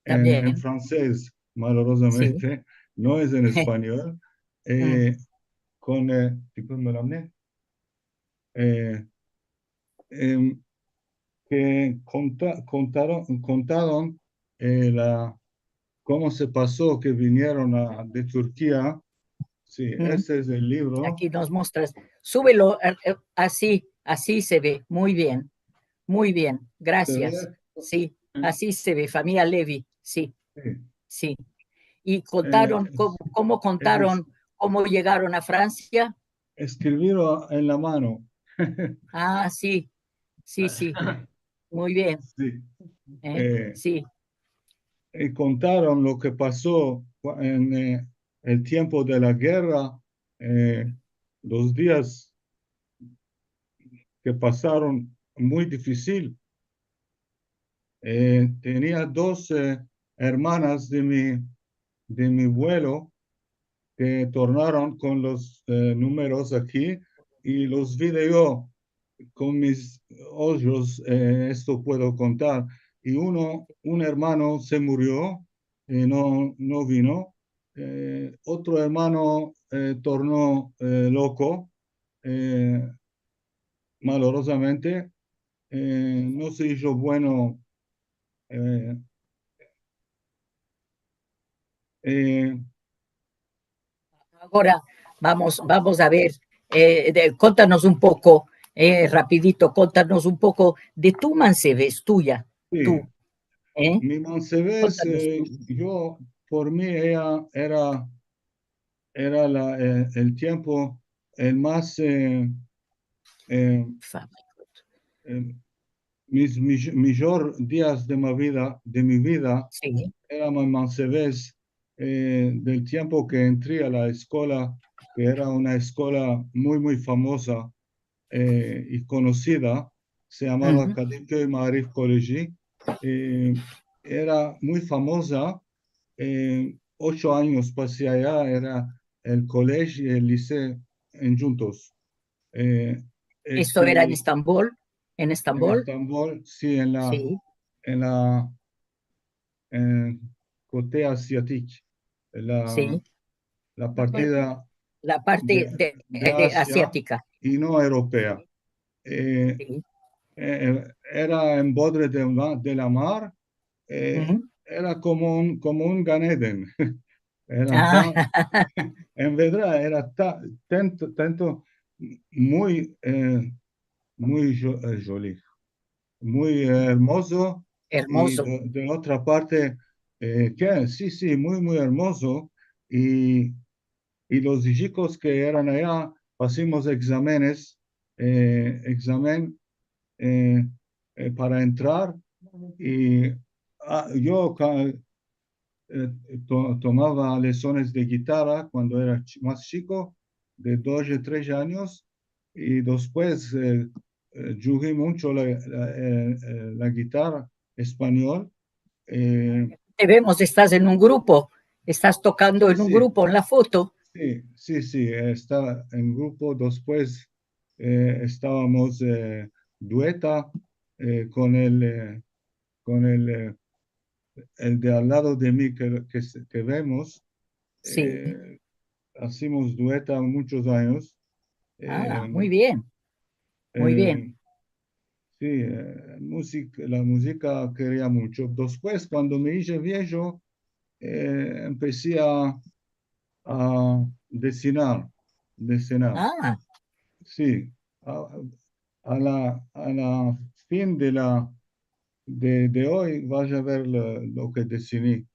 en, en fransez, malorozamente, no es en espanyol, e, kon, e, tipo, me lo amne. E, em, ke konta-, kontaron, kontaron, e, la, komo se paso ke vinieron a, de Turkia. Si, este es el livro. Aki mos mostras. Subelo, e, e, asi, asi se ve. Muy bien. Muy bien. Grasias. Si, asi se ve. Famiya Levi. Si. Si. I kontaron, e, komo, komo kontaron, komo yegaron a Fransia? Eskriviro en la mano. A, si. Si, si. Muy bien. Si. E, e, si. I kontaron lo ke paso en, e, el tiempo de la gerra, e, los dias ke pasaron muy difisil. E, tenia dos, e, ermanas de mi, de mi vuelo ke tornaron kon los, e, numeros aki, i los video kon mis ojos, e, esto puedo kontar. I uno, un ermano se murio, e, no, no vino. E, otro ermano, e, torno, e, loko, e, malorozamente, e, no se izo bueno, e, e, Agora vamos, vamos a ver, e, de, kontanos un poko, e, rapidito, kontanos un poko de tu mansevez tuya, si, tu, e? Mi mansevez, kontanos, e, tu. Yo, por mi, eya era, era la, e, el tiempo el mas, e, e, e, mis, mi, mijor dias de mi vida, de mi vida, si, era mi mansevez, e, del tiempo ke entri a la eskola, ke era una eskola muy, muy famoza, e, i konosida, se yamava Kadıköy Maarif Koleji, e, era muy famoza, e, ocho anyos pasi aya, era el kolej i el lise endjuntos. E, Esto era en Estambol? En en Estambol? Estambol, si, en la, Si, en la, e, kote asiatik, la, si. la partida La parte de, de, de de Asia asiatika. i no evropea. E, Si. e, era en bodre de la, de la mar, e, Uhu. Era komo un, komo un Gan Eden. Era Ah, tan, en verdad, era ta-, tanto, tanto, muy, e, muy jo-, e, joli, muy, e, ermozo. I ermozo. de, de otra parte, e, ke, si, si, muy, muy ermozo. I, i los chikos ke eran aya, azimos egzamenes, e, egzamen, e, e, para entrar. I, a, yo ka-, e, to-, tomava lesones de gitara kuando era chi-, mas chiko, de doje, treje anyos, i despues, e, e, djugi muncho la, la, e, e, la gitara espanyol. E, Te vemos, estas en un grupo, estas tokando en un si, grupo, en la foto. si, si, si, esta en grupo. Despues, e, estavamos, e, dueta, e, kon el, e, kon el, e, el de al lado de mi ke, ke se, ke vemos, Si. e, azimos dueta munchos anyos. Ah, E, muy bien, muy bien. e, si, e, muzik-, la muzika keria muncho. Despues, kuando me ize viejo, e, empesi a, a desinar, desinar. Ah, Si, a, a la, a la fin de la, de, de oy, vas a ver lo, lo ke desini.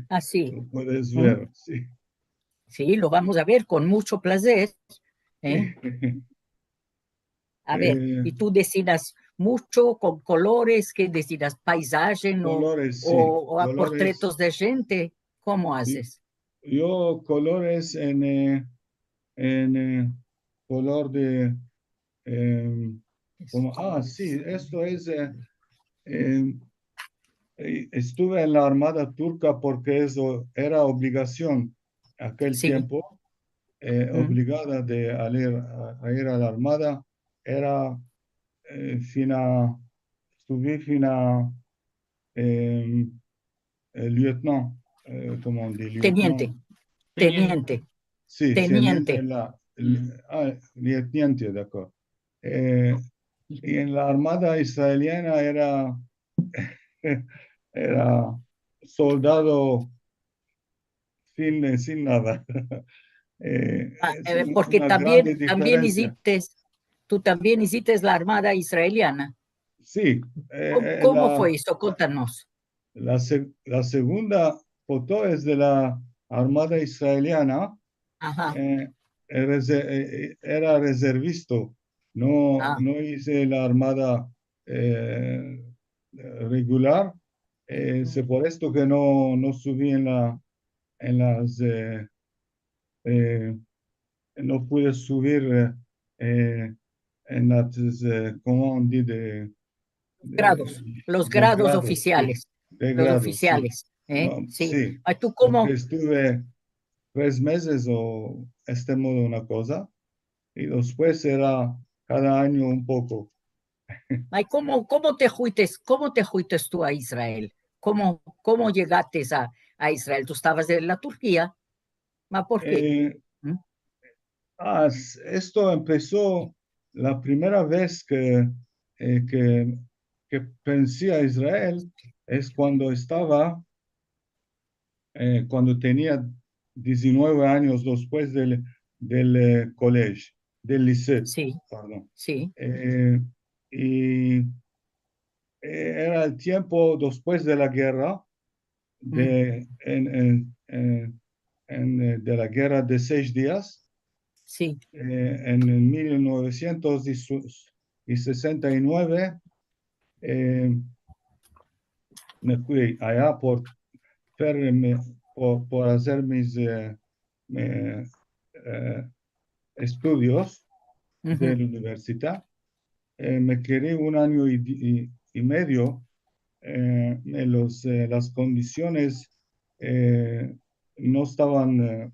asi. Lo puedes Mm. ver, si. Si, lo vamos a ver kon muncho plazer, e? A ver, E, i tu desinas muncho kon kolores, ke desinas? Paizaje, no? Kolores, si. O, o a Kolores. Portretos de djente? Komo Yo, azes? yo kolores en, e, en, e, kolor de, em, komo, a, si, esto es, e, em, e, estuve en la Armada Turka porke es o-, era obligasion akel Si. tiempo, e, Mm. obligada de a ir a, a ir a la Armada, era, e, fina, subi fina, em, e, lieutenant, e, komo se dize? Lieutenant. Teniente. Teniente. Si, Teniente. Teniente en la, li-, a, lieutenant, de akordo. E, i en la Armada israeliana era, era soldado sin, sin nada. E, Ah, es e, un, porke una tambien, grande tambien diferensia. izites, tu tambien izites la Armada israeliana. Si, e, Kom-, e, komo la, fue esto? Kontanos. la se-, la segunda foto es de la Armada israeliana. Aha. E, e, reze-, e, e, era rezervisto. No, ah, no ize la Armada, e, regular. E, se por esto ke no, no subi en la, en las, e, e, no pude subir, e, e, en las, e, komo se dize? Grados, los grados ofisiales, los ofisiales, e? Si. Ay, tu komo? Porke estuve tres mezes o este modo una koza, i despues era kada anyo un poko. Ay, komo, komo te fuites, komo te fuites tu a Israel? Komo, komo yegates a, a Israel? Tu estavas en la Turkia, ma porke? E, mm? Ah, esto empeso la primera vez ke, e, ke, ke pensi a Israel es kuando estava, e, kuando tenia dizinueve anyos, despues del, del, e, kolej, del lise, si, pardon. Si. E, i, e, era el tiempo despues de la gerra, de, en, en, en, en, e, de la gerra de sesh dias. Si. E, en el mil novesientos sesenta i nueve, e, me fui aya por, por, por azer mis, e, e, e, estudios de la universidad. E, me keri un anyo i, i, i medio, e, en los, e, las kondisiones eh, no estavan, eh,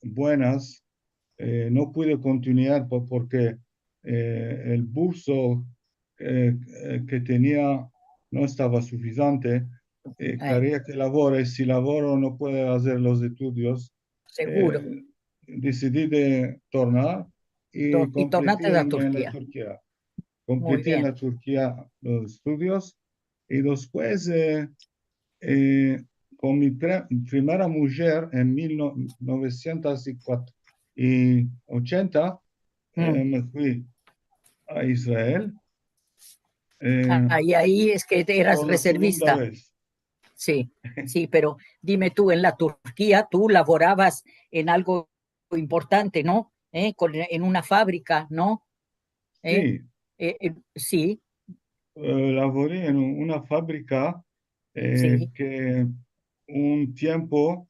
buenas, eh, no pude kontinuar po-, porke, eh, el burso, eh, eh, ke tenia no estava sufisiente, eh, Eh. Keria ke lavore, si lavoro no puede azer los estudios, Seguro. Eh, desidi de tornar i Tor-, i tornaste kompleti a en, en la Turkia. Turkia. Muy bien. Kompleti en la Turkia los estudios i despues, eh, eh, kon mi pre-, primera mujer en mil novesientos i kuatro, i ochenta, eh, Mm. me fui a Israel. Eh, Ah, i ayi es ke eras por la segunda reservista. Vez. Si, si, pero dime tu, en la Turkia tu lavoravas en algo importante, no? Eh, kon, en una fabrika, no? Eh, Si. Eh, eh, si. Eh, lavori en un-, una fabrika, eh, Si. Ke un tiempo,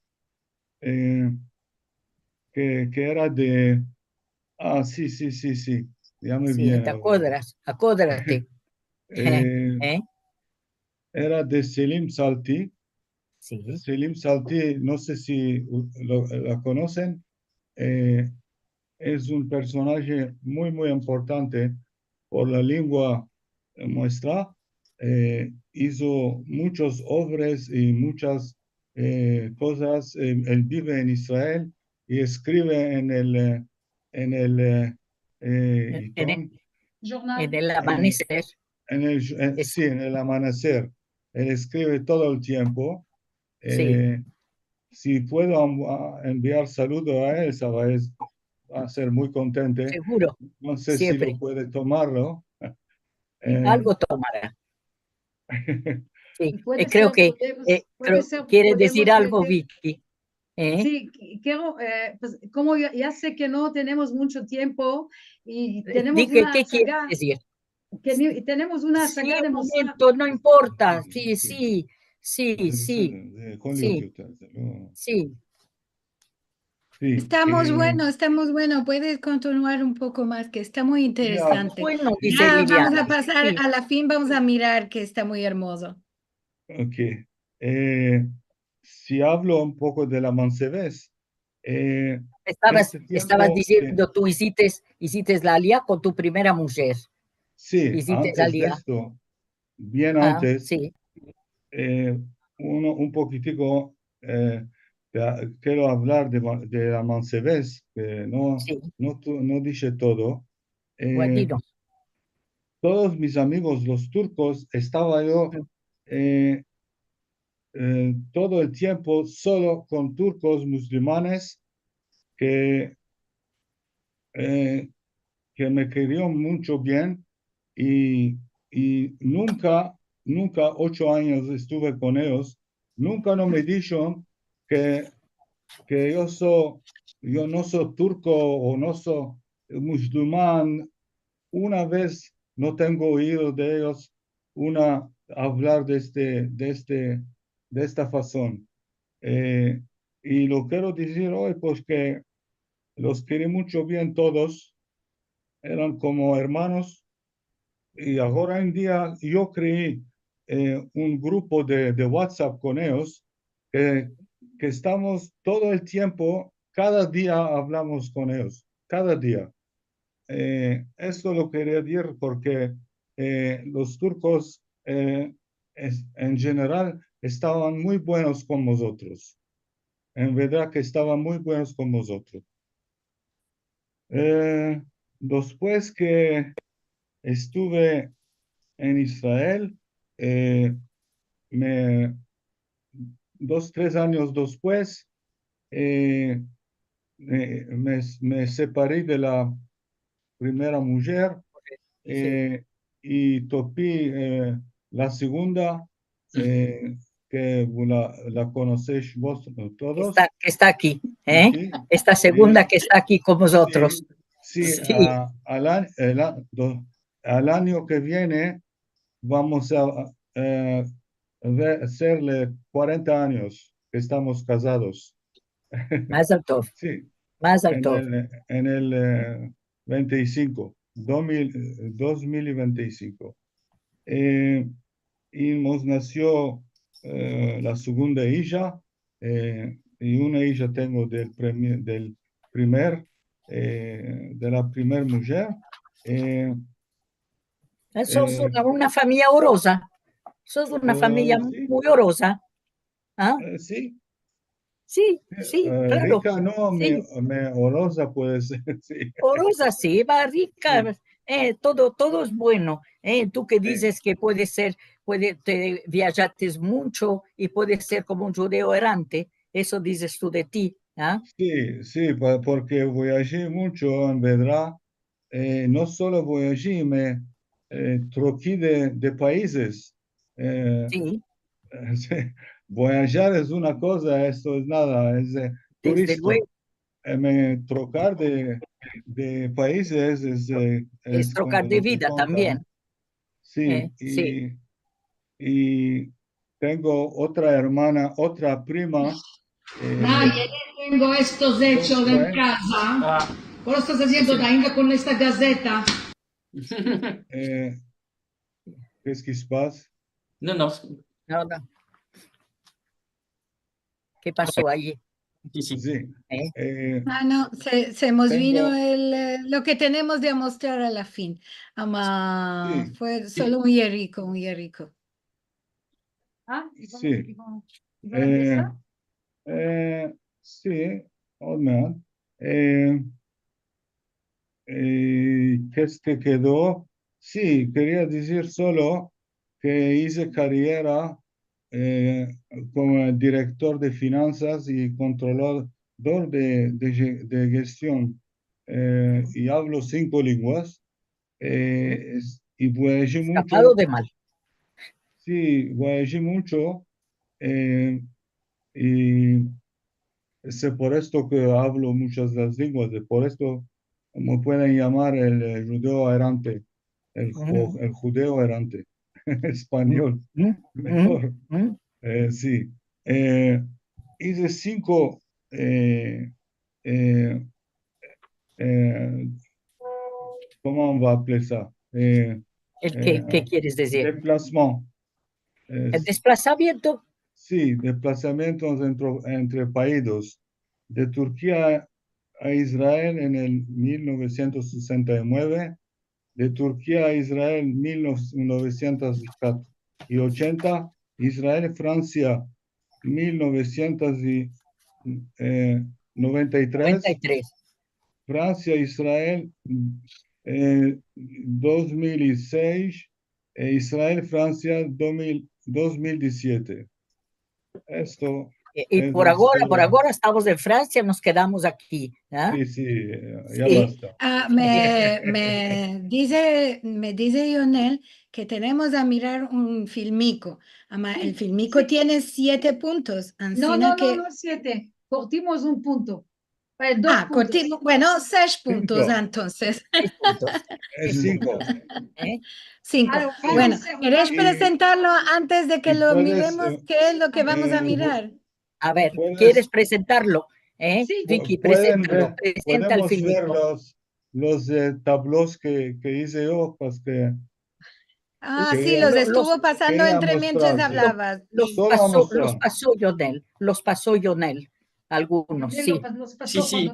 eh, ke, ke era de, ah, si, si, si, si. Ya me viene aora. Si, te akodras, akodrate. Eh, Eh? Era de Selim Salti. Si. Selim Salti, no se si u-, lo, la konosen, eh, es un personaje muy, muy importante por la lengua muestra. Eh, izo muchos obras i muchas, eh, kozas. Eh, el bive en Israel i eskrive en el, eh, en el, eh, eh, En, en el, Iton. En el Amaneser. En el, en, Es- si, en el Amaneser. El eskrive todo el tiempo. Si. Eh, si puedo am-, a, enviar saludo a el, sava, es, va a ser muy kontente. Seguro. No se si lo puede tomarlo. Siempre. Eh, algo tomara. Si. Eh, kreo ke, eh, kreo, kere dizir algo, Viki. Eh? Si, ki-, kero, eh, pues, komo ya, ya se ke no tenemos muncho tiempo i tenemos una saga, ke ni-, tenemos una saga de Moshe. Si, un momento, no importa. Si, si, si, si. Si. Estamos bueno, estamos bueno. Puedes kontinuar un poko mas, ke esta muy interesante. Bueno, dize Liliana. Vamos a pasar a la fin, vamos a mirar ke esta muy ermozo. Ok. Eh, si avlo un poko de la mansevez, eh, estavas, estavas diziendo, tu izites, izites la alia kon tu primera mujer. Si, antes de esto, bien antes, eh, uno, un pokitiko, eh, kero avlar de ma-, de la mansevez, ke no, no tu-, no dishe todo. Eh, todos mis amigos, los turkos, estava yo, eh, eh, todo el tiempo solo kon turkos musulmanes ke, eh, ke me kerion muncho bien i, i nunka, nunka, ocho anyos estuve kon eyos, nunka no me disho ke, ke yo so, yo no so turko o no so musulman. Una vez no tengo oido de eyos una avlar de este, de este, de esta fason. Eh, i lo kero dizir oy, pues, ke los keri muncho bien todos, eran komo ermanos, i agora en dia yo krei, eh, un grupo de, de WhatsApp kon eyos, ke, ke estamos todo el tiempo, kada dia avlamos kon eyos, kada dia. Eh, esto lo keria dir porke, eh, los turkos, eh, es-, en jeneral estavan muy buenos kon mozotros. En verdad ke estavan muy buenos kon mozotros. Eh, despues ke estuve en Israel, eh, me, dos, tres anyos despues, eh, me, me, me separi de la primera mujer, eh, i topi, eh, la segunda, eh, ke la, la konosesh vos todos. Esta, ke esta aki, eh? Esta segunda ke esta aki kon mozotros. Si, si, a, al an-, el a-, do-, al anyo ke viene vamos a, eh, ve-, serle kuarenta anyos ke estamos kazados. Mazel tov. Si. Mazel tov. En el, en el, eh, vente i sinko, dos mil, eh, dos mil i vente i sinko. Eh, i mos nasio, eh, la segunda ija, e, i una ija tengo del premi-, del primer, e, de la primer mujer. E, sos una, una famiya oroza. Sos una famiya muy oroza. A? E, si. Si, si, e, klaro. Rika no, si. Me, me oroza puede ser, si. Oroza, si, va rika. Si. E, todo, todo es bueno. E, tu ke dizes ke puede ser, puede, te viajates muncho i puede ser komo un djudeo erante, eso dizes tu de ti, a? Si, si, pa-, porke viaji muncho, en verdad, e, no solo viaji, me, e, troki de, de paizes. E, si. Viajar es una koza, esto es nada, es, e, turisto. Dezde luego. E, me, trokar de, de paizes es, e, es trokar de vida tambien. Si, e, i, si. I tengo otra ermana, otra prima, e, na, ya tengo estos echos en kaza. A. Komo estas aziendo ainda kon esta gazeta? E, ke es ke pasa? No, no. No, no. Ke paso ayi? Si, si. Si. E? E, a, no, se, se mos vino el, e, lo ke tenemos de amostrar a la fin. Ama, si, fue solo un yeriko, un yeriko. A, si. E, si, olmaz. E, e, ke es ke kedo? Si, keria dizir solo ke ize kariera, e, komo direktor de finansas i kontrolador de, de dje-, de jeston, e, i avlo sinko lenguas, e, es, i viaji muncho. Eskapado de mal. Si, viaji muncho, e, i es por esto ke avlo munchas las lenguas, es por esto me pueden yamar el, e, djudeo erante, el ju-, el djudeo erante, espanyol, mejor. E, si. E, ize sinko, e, e, e, komo va a plesar? E, el ke, e, ke keres dizir? Deplasman. El desplasamiento. Si, deplasamientos entre, entre paizes. De Turkia a Israel en el mil novesientos sesenta i mueve, de Turkia a Israel mil novesientos ochenta, Israel, Fransia mil novesientos noventa i tres, noventa i tres. Fransia, Israel, e, dos mil i sesh, e, Israel, Fransia, dos mil, dos mil dizisiete. Esto e, i es por agora, por agora estamos en Fransia, mos kedamos aki, a? Si, si, e, ya basta. A, me, me dize, me dize Yonel ke tenemos a mirar un filmiko. Ama, el filmiko tiene siete puntos, no, ansina no, ke no, no siete. Kortimos un punto. E, dos puntos. A, kortimos, bueno, sesh puntos, entonses. Sesh puntos. E, sinko. E? Sinko. Bueno, keres prezentarlo antes de ke lo miremos? Ke es lo ke vamos a mirar? A ver, keres prezentarlo? E? Viki, prezentalo, prezenta el filmiko. Podemos ver los, los, e, tablos ke, ke ize yo, pues ke A, si, los estuvo pasando entre mientras avlavas. Los paso, los paso Yonel, los paso Yonel, algunos, si. Si, si,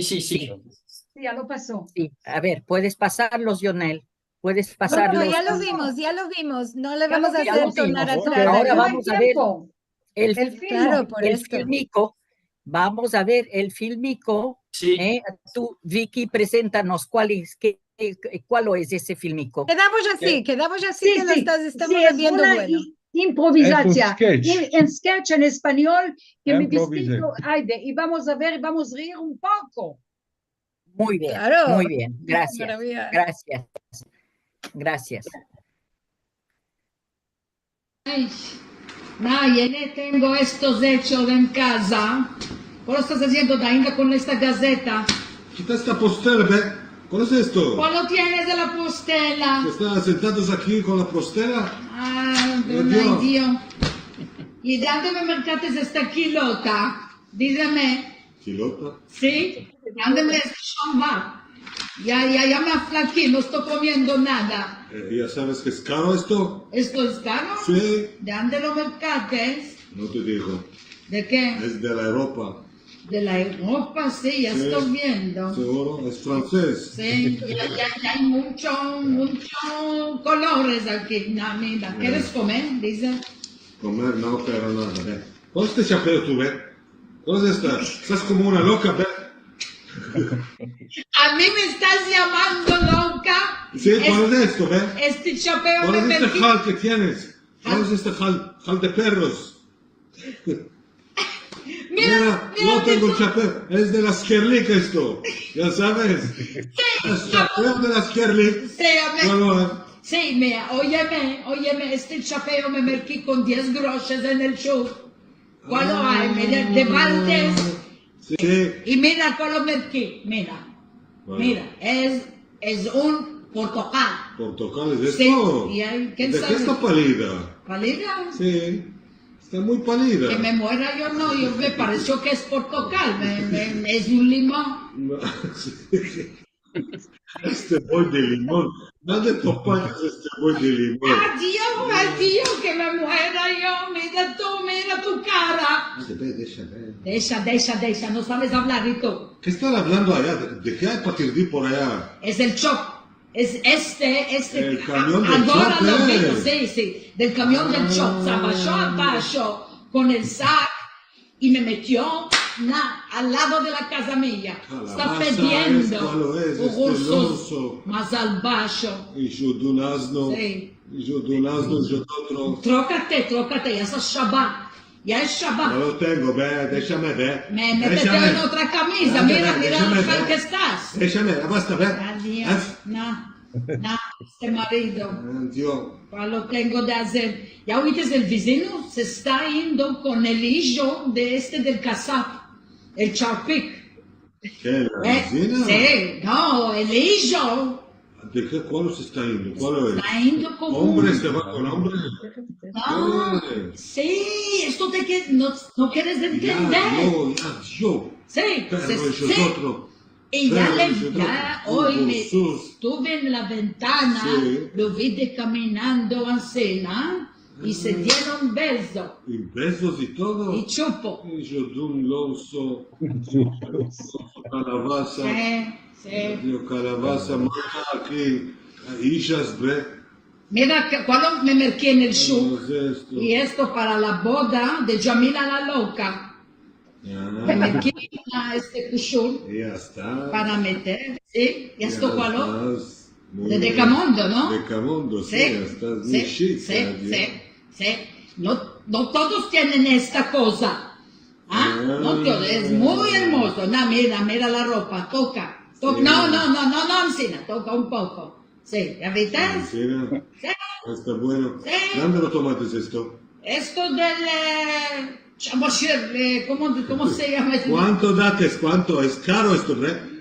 si, si. Si, ya lo paso. Si, a ver, puedes pasarlos, Yonel, puedes pasarlos. No, no, ya lo vimos, ya lo vimos, no le vamos a azer tornar atras. Agora vamos a ver el, el filmiko. Vamos a ver el filmiko, e? Tu, Viki, prezentanos kual es, ke, e, kual es ese filmiko. Kedamos ansi, kedamos ansi ke lo estas, estamos aziendo bueno. Si, si, es una i-, improvizasion. Es un sketch. I-, en sketch en espanyol, ke me vestiko, ayde, i vamos a ver, vamos a rir un poko. Muy bien, muy bien. Grasias, grasias. Grasias. Ay, na, ya tengo estos echos en kaza. Komo estas aziendo ainda kon esta gazeta? Kita esta postela, ve. Komo es esto? Komo tienes de la postela? Ke estas sentados aki kon la postela. A, ay, Dio. I de ande me merkates esta kilota? Dizeme. Kilota? Si. Ande me shonva. Ya, ya, ya me aflaki, no esto komiendo nada. E, ya saves ke es karo esto? Esto es karo? Si. De ande lo merkates? No te digo. De ke? Es de la Evropa. De la Evropa, si, ya esto viendo. Seguro, es franses. Si, ya, ya, ya ay muncho, muncho kolores aki. Na, mira, keres komer? Dize. Komer no kero nada, ve. Kual es este shapeo tu, ve? Kual es esta? Estas komo una loka, ve. A mi me estas yamando loka. Si, kual es esto, ve? Este shapeo me merki. Kual es este hal ke tienes? Kual es este hal, hal de perros? Mira, mira, no tengo shapeo. Es de las Kerlik esto. Ya saves. Si, es shapeo de las Kerlik. Si, a ver. Kual es? Si, mira, oyeme, oyeme, este shapeo me merki kon diez groshes en el shuk. Kual ay? Mira, de baldes. Si. I mira kual lo merki, mira. Mira, es, es un portokal. Portokal es esto? Si, i ay, ken save? De ke esta palida? Palida? Si. Esta muy palida. Ke me muera yo, no, yo me paresio ke es portokal, me, me, es un limon. No, si. Este boy de limon. Donde topas este boy de limon? Adio, adio, ke me muera yo. Mira tu, mira tu kara. Desha, desha, desha, no saves avlar, i tu. Ke estas avlando aya? De, de ke ay patirdi por aya? Es el chop. Es este, este. El kamion del chop, eh. Agora lo digo, si, si. Del kamion del chop. Se abasho abasho kon el sak i me metio na, al lado de la kaza mia. Esta pediendo. Kalabaza es, kual es? Este lonso. Mas al basho. Ijo de un azno. Si. Ijo de un azno, ijo de otro. Trokate, trokate, ya es Shabat. Ya es Shabat. No lo tengo, ve, deshame ver. Me, me metete en otra kamiza, mira, mira lo mal ke estas. Deshame, ya basta, ve. Adio, na, na, este marido. Adio. Kual lo tengo de azer? Ya oites, el vizino se esta indo kon el ijo de este del kasap, el charpik. Ke, la vizina? Si, no, el ijo. De ke? Kual se esta indo? Kual es? Esta indo kon... Ombre se va kon ombre? No, si, esto de ke no, no keres entender. Ya, yo, ya, yo. Si, pero si, esto es otro. I ya le, ya, oy, me estuve en la ventana, lo vi de kaminando ansina, i se dieron bezo. I bezos i todo. I chupo. Ijo de un lonso. Kalabaza. Si, si. Dio kalabaza, mata aki, ijas, ve. Mira ke, kual me merki en el shuk. I esto para la boda de Jamila la loka. Me merki este kushul para meter, si. I esto kual? De Dekamondo, no? Dekamondo, si, ya estas muy shik, si, si. No, no todos tienen esta koza. A? No todos, es muy ermozo. Na, mira, mira la ropa, toka. Toka. No, no, no, no, no ansina, toka un poko. Si, ya vites? Si, mira. Si. Esta bueno. Si. Donde lo tomates esto? Esto del, e, Shabashir, e, komo, komo se yama esto? Kuanto dates? Kuanto? Es karo esto, ve?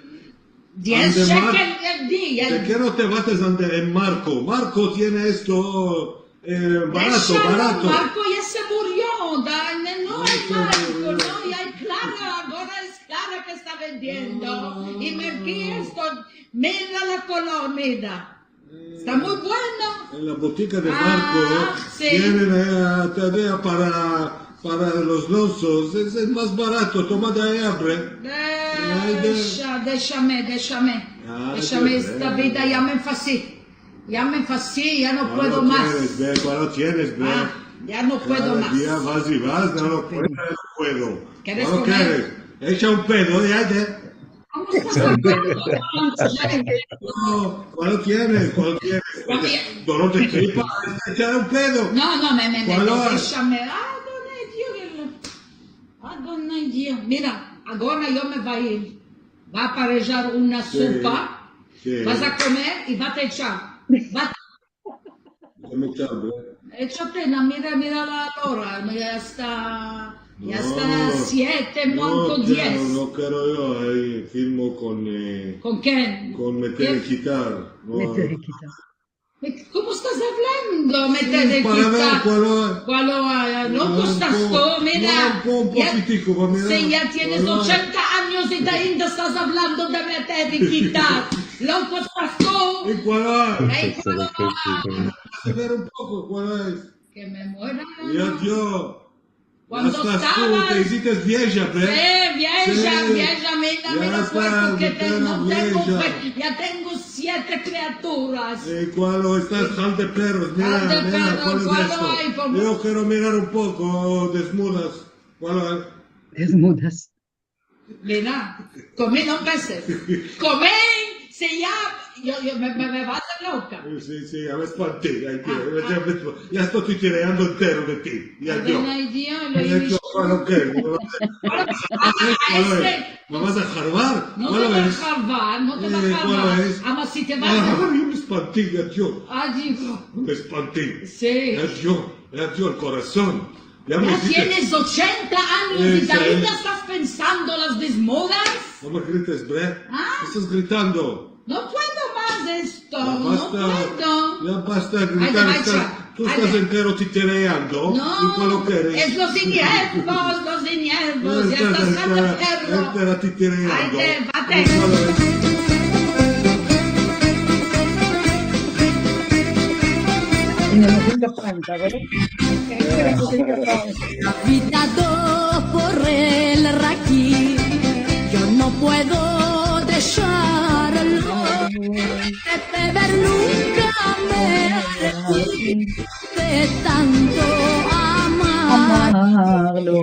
Diez shekel el dia. De ke no te vates ande en Marko? Marko tiene esto, e, barato, barato. Marko ya se murio, da, no, no ay Marko, no, ya ay Klara, agora es Klara ke esta vendiendo. I me ki esto, mira la kolor, mira. Esta muy bueno. En la botika de Marko tienen, e, todavia para, para los lonsos. Es, es mas barato. Toma de ayi, abre. Desha, deshame, deshame. Deshame, esta vida ya me enfasi. Ya me enfasi, ya no puedo mas. Kualo tienes, ve? Kualo tienes, ve? A, ya no puedo mas. Kada dia vas i vas, no lo puedo, no puedo. Kualo keres? Esha un pedo, ya, ya. Komo estas? No, kualo tienes? Kualo tienes? Dolor de tripa? Esha un pedo. No, no, me, me, me, deshame. Adonai Dio. Adonai Dio. Mira, agora yo me va ir. Va a aparejar una sopa. Si. Vas a komer i va a echar. Va a Dame chambre. Echate, na, mira, mira la ora, ya esta, ya esta siete, no, manko diez. No kero, no kero yo, ayi filmo kon, e, kon ken? Kon meter i kitar. No. Meter i kitar. Komo estas avlando? Meter i kitar. Kualo, kualo, a, loko estas tu, mira. Un pokitiko, mira. Si ya tienes ochenta anyos i ainda estas avlando de meter i kitar. Loko estas tu. I kualo? Ey, kualo? Vas a ver un poko kualo es. Ke me muera. Ya yo. Kuando estavas... Ya estas tu, te izites vieja, ve? Si, vieja, si, vieja, mira, ya mira el kuerpo ke tengo, vieja. Ya tengo siete kriaturas. E kualo estas? Hal de perros, mira, hal de perros, mira, kualo es esto? Ay, por... Yo kero mirar un poko, desmudas. Kualo es? Desmudas. Mira, kome no empeses. Kome, se ya, yo, yo, me, me, me vas a loka. Si, si, ya me espanti, ay, ya, ya me espanti. Ya esto titereando entero de ti. Ya yo. Ya yo, kualo ke? Kualo es? Me vas a jarvar? No te vas a jarvar, no te vas a jarvar. Kualo es? Ama si te vas a... Ay, me espanti, ya yo. Ay, Dios. Me espanti. Si. Ya yo, ya yo, el korason. Ya tienes ochenta anyos i todavia estas pensando las desmudas. No me grites, bre. Estas gritando. No puedo mas esto, no puedo. Ya basta gritar, tu estas entero titereando. No, i kualo keres? Es los niervos, los niervos, ya estas hal de perro. Entera titereando. Ay, te, bate. Tenemos un café, ¿verdad? Vida do por el raki, yo no puedo desharlo. De bever nunka me arrepenti de tanto amar. Amarlo.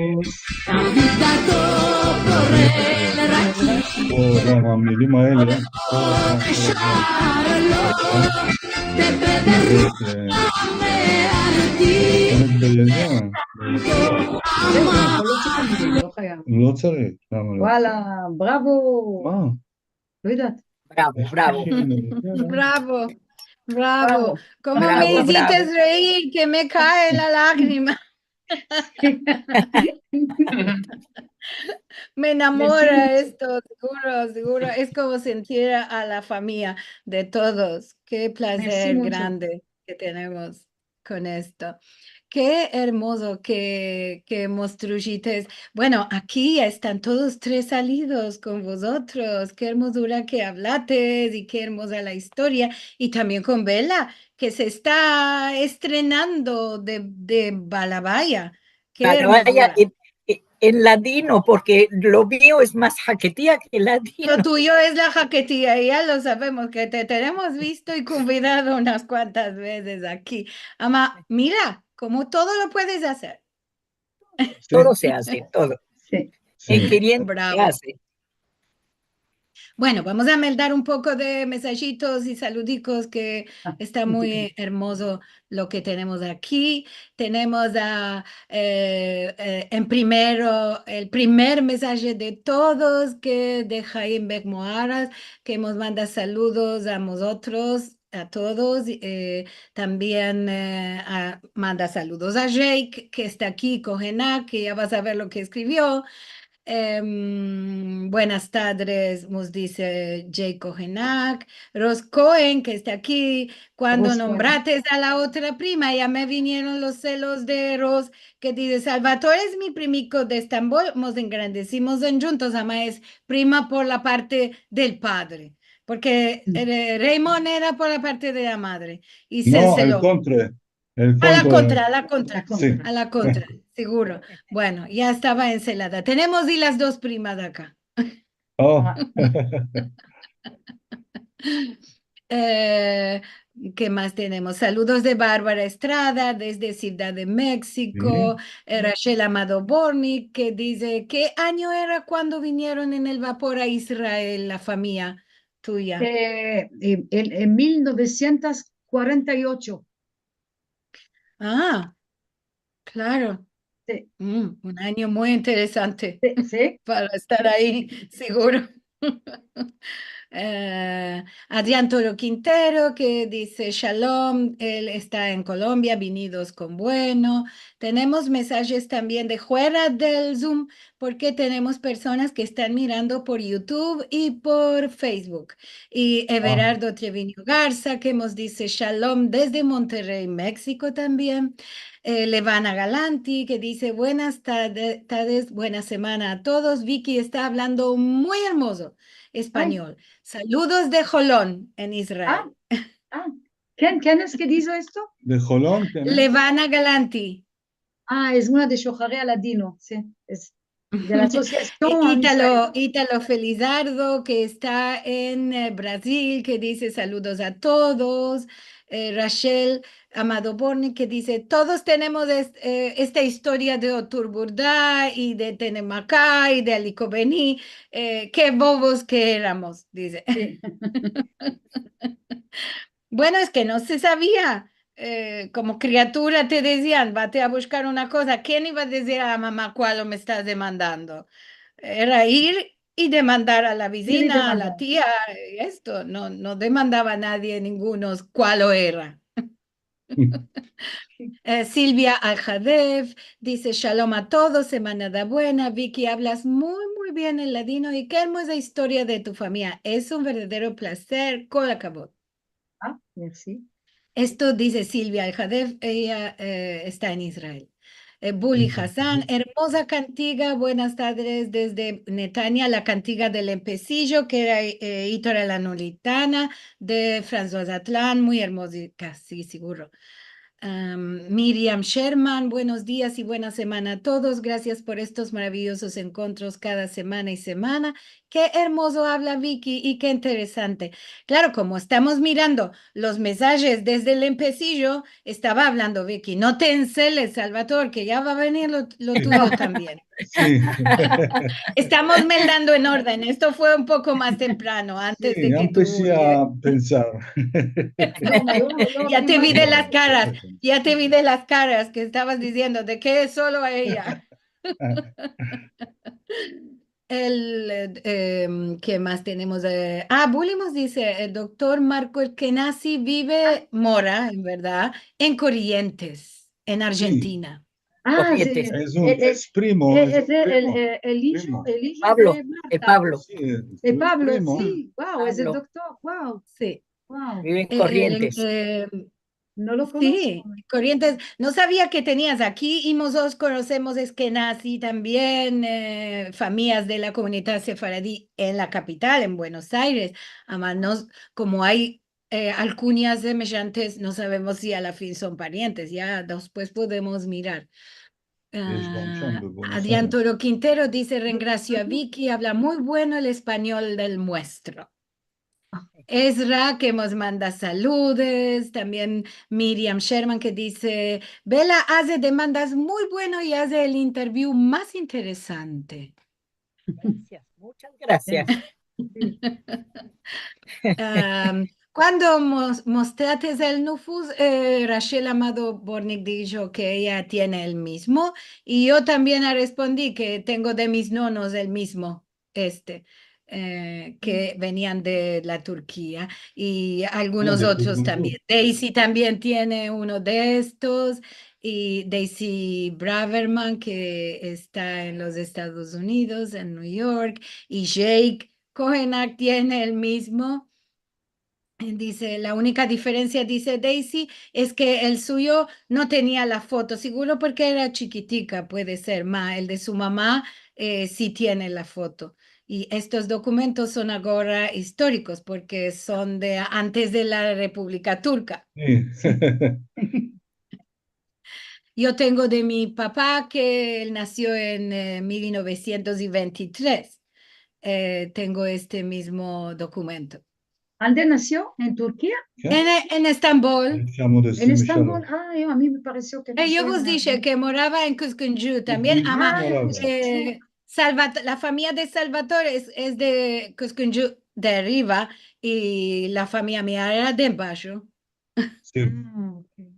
Vida do por el raki. O, ya, amilim aele. Desharlo. De bever nunka me arrepenti. לא צריך, למה לא? וואלה, בראבו. מה? לא יודעת. Bravo, bravo. Bravo, bravo. Como me hiciste reír, que me cae la lágrima. Me enamora esto, seguro, seguro. Es como sentir a la familia de todos. Qué plazer grande que tenemos con esto. Ke ermozo ke, ke mos drujites. Bueno, aki ya estan todos tres salidos kon vozotros. Ke ermozura ke avlates i ke ermoza la istoria. I tambien kon Bela, ke se esta estrenando de, de Balabaya. Ke ermozura. Balabaya, e, e, en ladino, porke lo mio es mas haketia ke ladino. Lo tuyo es la haketia, ya lo savemos, ke te tenemos visto i konvidado unas kuantas vezes aki. Ama, mira, komo todo lo puedes azer. Si. Todo se aze, todo. Si. En keriendo se aze. Bravo. Bueno, vamos a meldar un poko de mesajitos i saludikos, ke esta muy ermozo lo ke tenemos aki. Tenemos a, e, e, en primero, el primer mesaje de todos, ke de Haim Bekmoaras, ke mos manda saludos a mozotros, a todos. E, tambien, e, a, manda saludos a Jake, ke esta aki, Kohenak, ke ya vas a ver lo ke eskrivio. Em, buenas tadres, mos dize Jake Kohenak. Ros Kohen, ke esta aki. Kuando nombrates a la otra prima, ya me vinieron los selos de Ros, ke dize, Salvatore es mi primiko de Estambol, mos engrandesimos endjuntos, ama es prima por la parte del padre. Porke, e, Raymond era por la parte de la madre. I se... No, el kontra. A la kontra, a la kontra. Si. A la kontra, seguro. Bueno, ya estava enselada. Tenemos i las dos primas de aka. O. E, ke mas tenemos? Saludos de Barbara Estrada, desde Sivdad de Meksiko. E, Rachel Amado Bornik, ke dize, ke anyo era kuando vinieron en el vapor a Israel, la famiya tuya? E, en, en, en mil novesientos kuarenta i ocho. A, klaro. Si. Mm, un anyo muy interesante. Si, si. Para estar ayi, seguro. E, Adrian Toro Quintero, ke dize, Shalom, el esta en Kolombia, vinidos kon bueno. Tenemos mesajes tambien de fuera del Zoom, porke tenemos personas ke estan mirando por YouTube i por Facebook. I Everardo Treviño Garza, ke mos dize shalom desde Monterrey, Meksiko tambien. E, Levana Galanti, ke dize, buenas tarde, tardes, buena semana a todos. Vicky esta avlando muy ermozo espanyol. Saludos de Holon, en Israel. A, a, ken, ken es ke dize esto? De Holon, ken es? Levana Galanti. Ah, es una de Shohare Aladino, si, es de la asosiasion Italo, Israel. Italo Felizardo, ke esta en, eh, Brazil, ke dize saludos a todos. Eh, Rachel Amado Borni, ke dize, todos tenemos est-, eh, esta istoria de Otur Burda i de Tenemaka i de Aliko Beni, eh, ke bobos ke eramos, dize. Si. Bueno, es ke no se savia. Eh, komo kriatura te dezian, vate a bushkar una koza. Ken iva a dizir a mama kualo me estas demandando? Era ir i demandar a la vizina, a la tia, i esto. No, no demandava a nadie, ninguno, kualo era. Eh, Silvia Alhadef dize, "Shalom a todos, semanada buena. Viki, avlas muy, muy bien el ladino i ke ermoza istoria de tu famiya. Es un verdadero plazer. Kol akavod." Ah, mersi. Esto dize Silvia Alhadef, eya, eh, esta en Israel. Eh, Buli Hassan, ermoza kantiga, buenas tardes desde Netanya, la kantiga del empesijo, ke era, eh, Itora la Nulitana, de Françoise Atlan, muy ermoza, si, siguro. Am, Miriam Sherman, buenos dias i buena semana a todos. Grasias por estos maraviyozos enkontros kada semana i semana. Ke ermozo avla Viki i ke interesante. Klaro, komo estamos mirando los mesajes desde el empesijo, estava avlando Viki. No te enseles, Salvador, ke ya va a venir lo, lo tuyo tambien. Si. Estamos meldando en orden. Esto fue un poko mas temprano, antes de ke tu... Si, ya empesi a pensar. Ya te vi de las karas, ya te vi de las karas ke estavas diziendo de ke solo a eya. El, eh, em, ke mas tenemos? Eh, ah, Bulimos dize, el doktor Marco Eskenazi bive, mora, en verdad, en Corrientes, en Argentina. Si. Ah, si. Corrientes. Es un, es primo, es el, el, el ijo, el ijo de Marta. Pablo, el Pablo. Si, es el primo. Wow, es el doktor, wow. Si. Wow. Bive en Corrientes. Eh, eh, No lo konosko. Si, Corrientes. No savia ke tenias aki, i mozotros konosemos Eskenazi tambien, eh, famiyas de la komunidad sefaradi en la kapital, en Buenos Aires. Ama, komo ay, eh, alkunyas semejantes, no savemos si a la fin son parientes, ya despues podemos mirar. Ah, Adrián Toro Quintero dize, "Rengrasio a Viki, avla muy bueno el espanyol del muestro." Ezra, ke mos manda saludes, tambien Miriam Sherman ke dize, "Bela aze demandas muy bueno i aze el interview mas interesante." Grasias, munchas grasias. Am, kuando mos-, mostrates el nufus, eh, Rachel Amado Bornik disho ke eya tiene el mizmo, i yo tambien a respondi ke tengo de mis nonos el mizmo. este, eh, ke venian de la Turkia, i algunos otros tambien. Daisy tambien tiene uno de estos, i Daisy Braverman, ke esta en los Estados Unidos, en New York, i Jake Kohenak tiene el mizmo. Dize, "La unika diferensia", dize Daisy, "es ke el suyo no tenia la foto, siguro porke era chikitika, puede ser, ma el de su mama, eh, si tiene la foto." I estos dokumentos son agora istorikos, porke son de antes de la Repúblika Turka. Si. Yo tengo de mi papa ke el nasio en, eh, mil novesientos i ventitres. Eh, tengo este mizmo dokumento. Ande nasio? En Turkia? Ke? En, en Estambol. En Estambol. Ah, yo, a mi me paresio ke nasio en... Eh, yo vos dishe ke morava en Kuzguncu tambien. Ama, eh, Salvat-, la famiya de Salvatore es, es de Kuzguncu de ariva i la famiya mia era de embasho. Si. Ah, ok.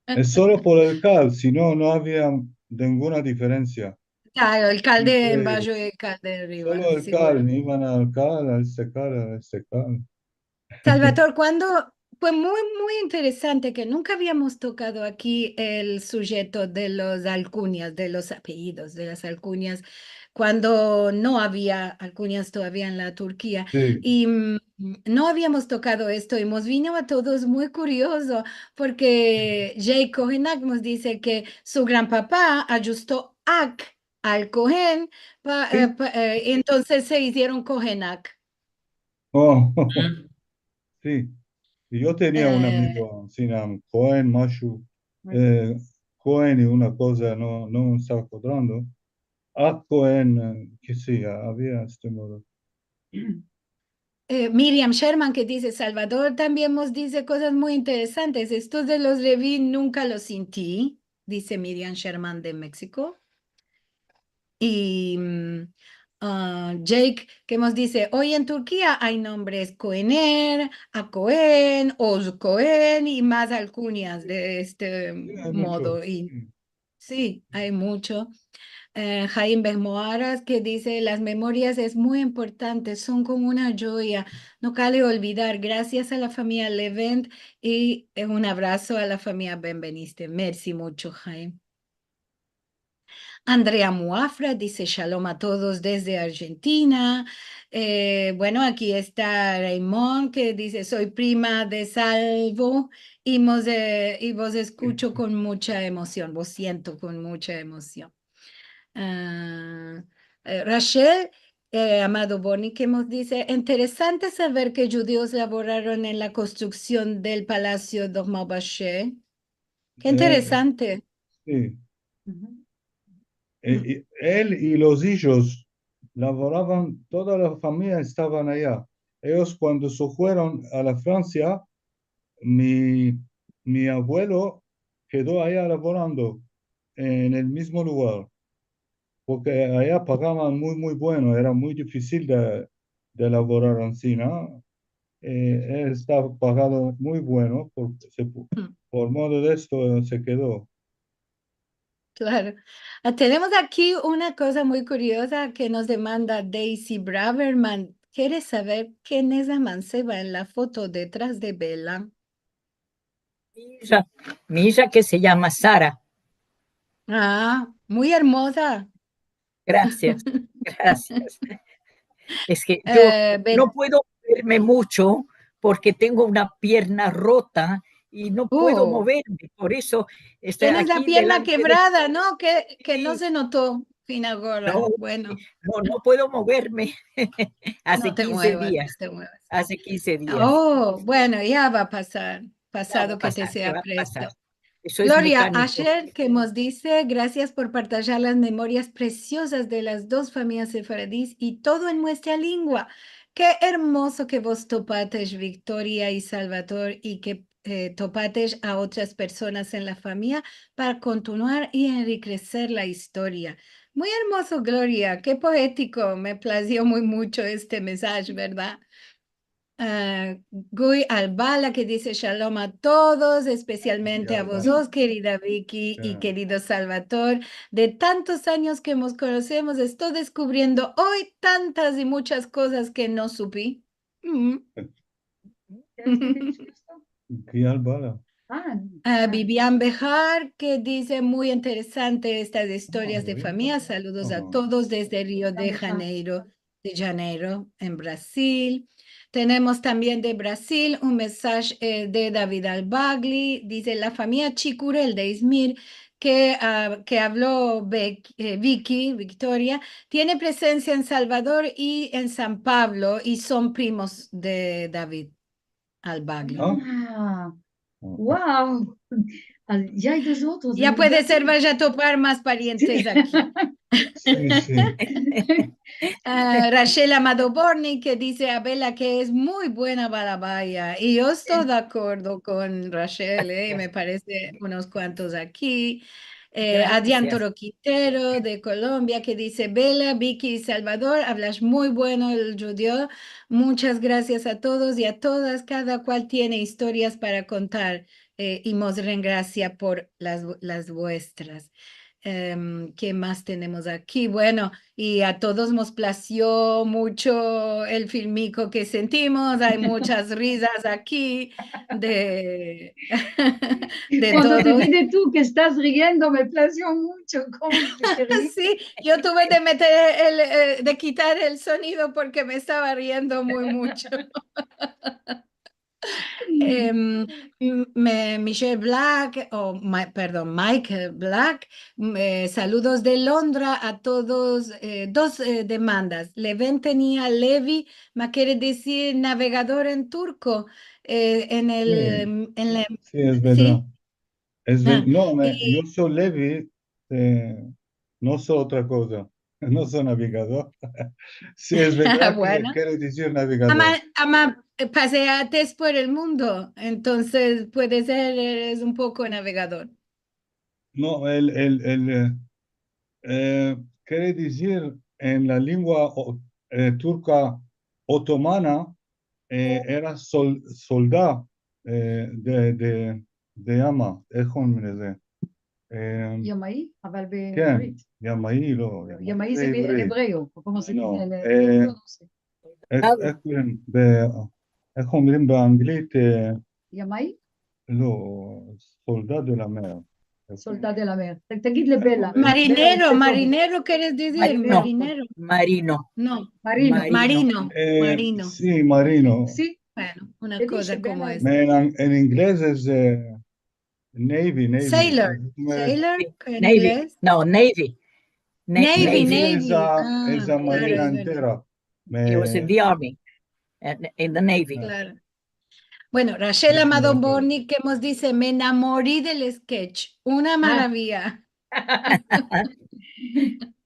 Es solo por el kal, si no, no avia ninguna diferensia. Klaro, el kal de embasho i el kal de ariva, solo el kal, ivan al kal, a este kal, a este kal. Salvador, kuando fue muy, muy interesante ke nunka aviamos tokado aki el sujeto de los alkunyas, de los apellidos, de las alkunyas, kuando no avia alkunyas todavia en la Turkia. Si. I, mm, no aviamos tokado esto i mos vino a todos muy kuriozo, porke Jay Kohenak mos dize ke su granpapa ajusto ak al Kohen, pa-, eh, pa-, eh, entonses se izieron Kohenak. Oh. Si. I yo tenia un amigo, si, Kohen, mashu, eh, Kohen i una koza, no, no esta akodrando. A Kohen, e, ke si, a-, avia este modo. Eh, Miriam Sherman ke dize, Salvador tambien mos dize kozas muy interesantes. Esto de los Levi nunka lo sinti, dize Miriam Sherman de Meksiko. I, mm, a, Jake ke mos dize, oy en Turkia ay nombres Koener, Akoen, Ozkoen i mas alkunyas de este modo. I si, ay mucho. Eh, Haim Behmoaras ke dize, las memorias es muy importante, son komo una djoya, no kale olvidar. Grasias a la famiya Levent i, eh, un abraso a la famiya Benveniste. Mersi mucho, Haim. Andrea Muafra dize, shalom a todos desde Argentina. Eh, bueno, aki esta Raymond ke dize, soy prima de Salvo i mos, eh, i vos eskucho kon mucha emosion, vos siento kon mucha emosion. A, eh, Rachel, eh, Amado Boni ke mos dize, interesante saver ke djudios lavoraron en la konstruksion del palasio Dormabache. Ke interesante. Si. E, i el i los ijos lavoravan, toda la famiya estavan aya. Eyos kuando se fueron a la Fransia, mi, mi avuelo kedo aya lavorando en el mizmo lugar, porke aya pagavan muy, muy bueno, era muy difisil de, de lavorar ansina. Eh, esta pagado muy bueno, por, se pu-, por modo de esto, eh, se kedo. Klaro. A, tenemos aki una koza muy kurioza ke mos demanda Daisy Braverman. Kere saver ken es la manseva en la foto detras de Bela. Mi ija, mi ija ke se yama Sara. A, muy ermoza. Grasias, grasias. Es ke yo, e, no puedo moverme mucho porke tengo una pierna rota i no puedo moverme, por eso esto. Tienes la pierna kevrada, no? Ke, ke no se noto fin agora. No, bueno. No, no puedo moverme. Aze kinze dias. Aze kinze dias. O, bueno, ya va a pasar. Pasado ke te sea presto. Gloria Asher, ke mos dize, grasias por partajar las memorias presiozas de las dos famiyas sefaradis i todo en muestra lingua. Ke ermozo ke vos topatesh, Viktoria i Salvador, i ke, e, topatesh a otras personas en la famiya para kontinuar i enrikeser la istoria. Muy ermozo, Gloria, ke poetiko. Me plazio muy mucho este mensaje, verdad? A, Guy Albala ke dize, shalom a todos, espesialmente a vozos, kerida Viki i kerido Salvador. De tantos anyos ke mos konosemos, esto deskuvriendo oy tantas i muchas kozas ke no supi. Guy Albala. A, Vivian Bejar, ke dize, muy interesante estas istorias de famiya. Saludos a todos desde Rio de Janeiro. De Janeiro, en Brasil. Tenemos tambien de Brasil un mensaje, e, de David Albagli. Dize, la famiya Chicurel de Izmir, ke, a, ke avlo Vik-, e, Viki, Viktoria, tiene presensia en Salvador i en San Pablo i son primos de David Albagli. A, wow. Ya ay dos otros. Ya puede ser, vaya a topar mas parientes aki. Si, si. A, Rachel Amado Borni, ke dize, a Bela ke es muy buena balabaya. I yo esto de akordo kon Rachel, e, me parese unos kuantos aki. E, Adrian Toro Quintero de Colombia, ke dize, Bela, Viki i Salvador, avlash muy bueno el djudio. Muchas grasias a todos i a todas, kada kual tiene istorias para kontar, e, i mos rengrasia por las, las vuestras. Em, ke mas tenemos aki? Bueno, i a todos mos plazio mucho el filmiko ke sentimos, ay muchas rizas aki de, de todos. Kuando te vi de tu ke estas riendo, me plazio mucho komo te ri. Si, yo tuve de meter el, e, de kitar el sonido porke me estava riendo muy mucho. Em, m-, me-, Michelle Black, o Ma-, perdon, Michael Black, m-, e, saludos de Londra a todos, e, dos, e, demandas. Leven tenia Levi, ma kere dizir navegador en turko, e, en el, Si. em, en la, Si, es verdad. Es ver-, no, me, yo so levi, eh, no so otra koza. No so navegador. Si, es verdad ke kere dizir navegador. Ama, ama, eh, paseates por el mundo, entonses puede ser, eres un poko navegador. No, el, el, el, eh, eh, kere dizir en la lengua o-, eh, turka otomana, eh, era sol-, solda, eh, de, de, de ama, eh, hombre de, eh, ימאי, אבל בעברית. Yamai, lo, yamai se ve en ebreo, o como se dize en, eh, no se. Ek-, ek-, be-, איך אומרים באנגלית, אה, ימאי? לא, soldat de la mer. Soldat de la mer. Te-, תגיד לבלה. Marinero, marinero, keres dizir, marino. Marinero. No. Marino. Marino. Eh, marino. Si, marino. Si. Bueno, una koza komo esta. En, en inglez es, eh, navy, navy. Sailor. Sailor, en inglez. No, navy. Navy, navy. Es la, es la marina entera. He was in the army, in the navy. Klaro. Bueno, Rachel Amado Borni ke mos dize, me enamori del sketch, una maravia.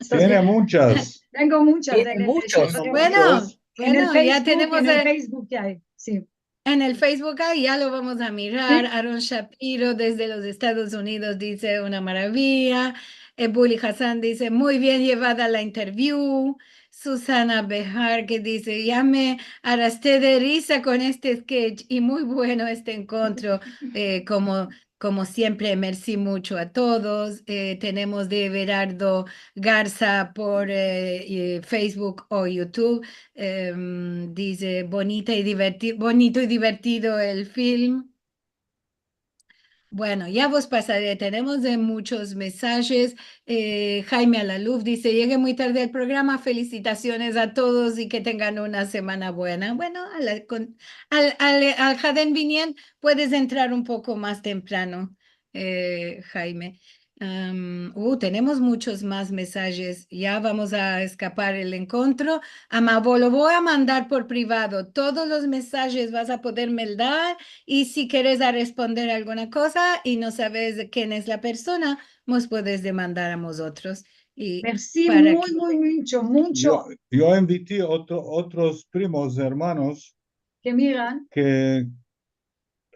Tiene munchas. Tengo munchas. Tiene munchos. Bueno, bueno, ya tenemos en el Facebook ya hay. Si. En el Facebook ay, ya lo vamos a mirar. Si. Aaron Shapiro desde los Estados Unidos dize, una maravia. Eh, Buli Hassan dize, muy bien yevada la interview. Susana Bejar ke dize, ya me arrastri de riza kon este sketch i muy bueno este enkontro. Eh, komo, komo siempre, mersi muncho a todos. Eh, tenemos de Everardo Garza por, eh, eh, Facebook o YouTube. Em, dize, bonita i diverti-, bonito i divertido el film. Bueno, ya vos pasare, tenemos de munchos mesajes. Eh, Jaime Alaluf dize, yegue muy tarde al programa, felisitasiones a todos i ke tengan una semana buena. Bueno, a la, kon, al, al, al haden binyan puedes entrar un poko mas temprano, eh, Jaime. Am, uh, tenemos munchos mas mesajes. Ya vamos a eskapar el enkontro. Ama vo lo vo a mandar por privado. Todos los mesajes vas a poder meldar i si keres a responder alguna koza i no saves ken es la persona, mos puedes demandar a mozotros. I mersi para muy, ke muy muncho, muncho. Yo, yo inviti otro, otros primos, ermanos, ke miran, ke,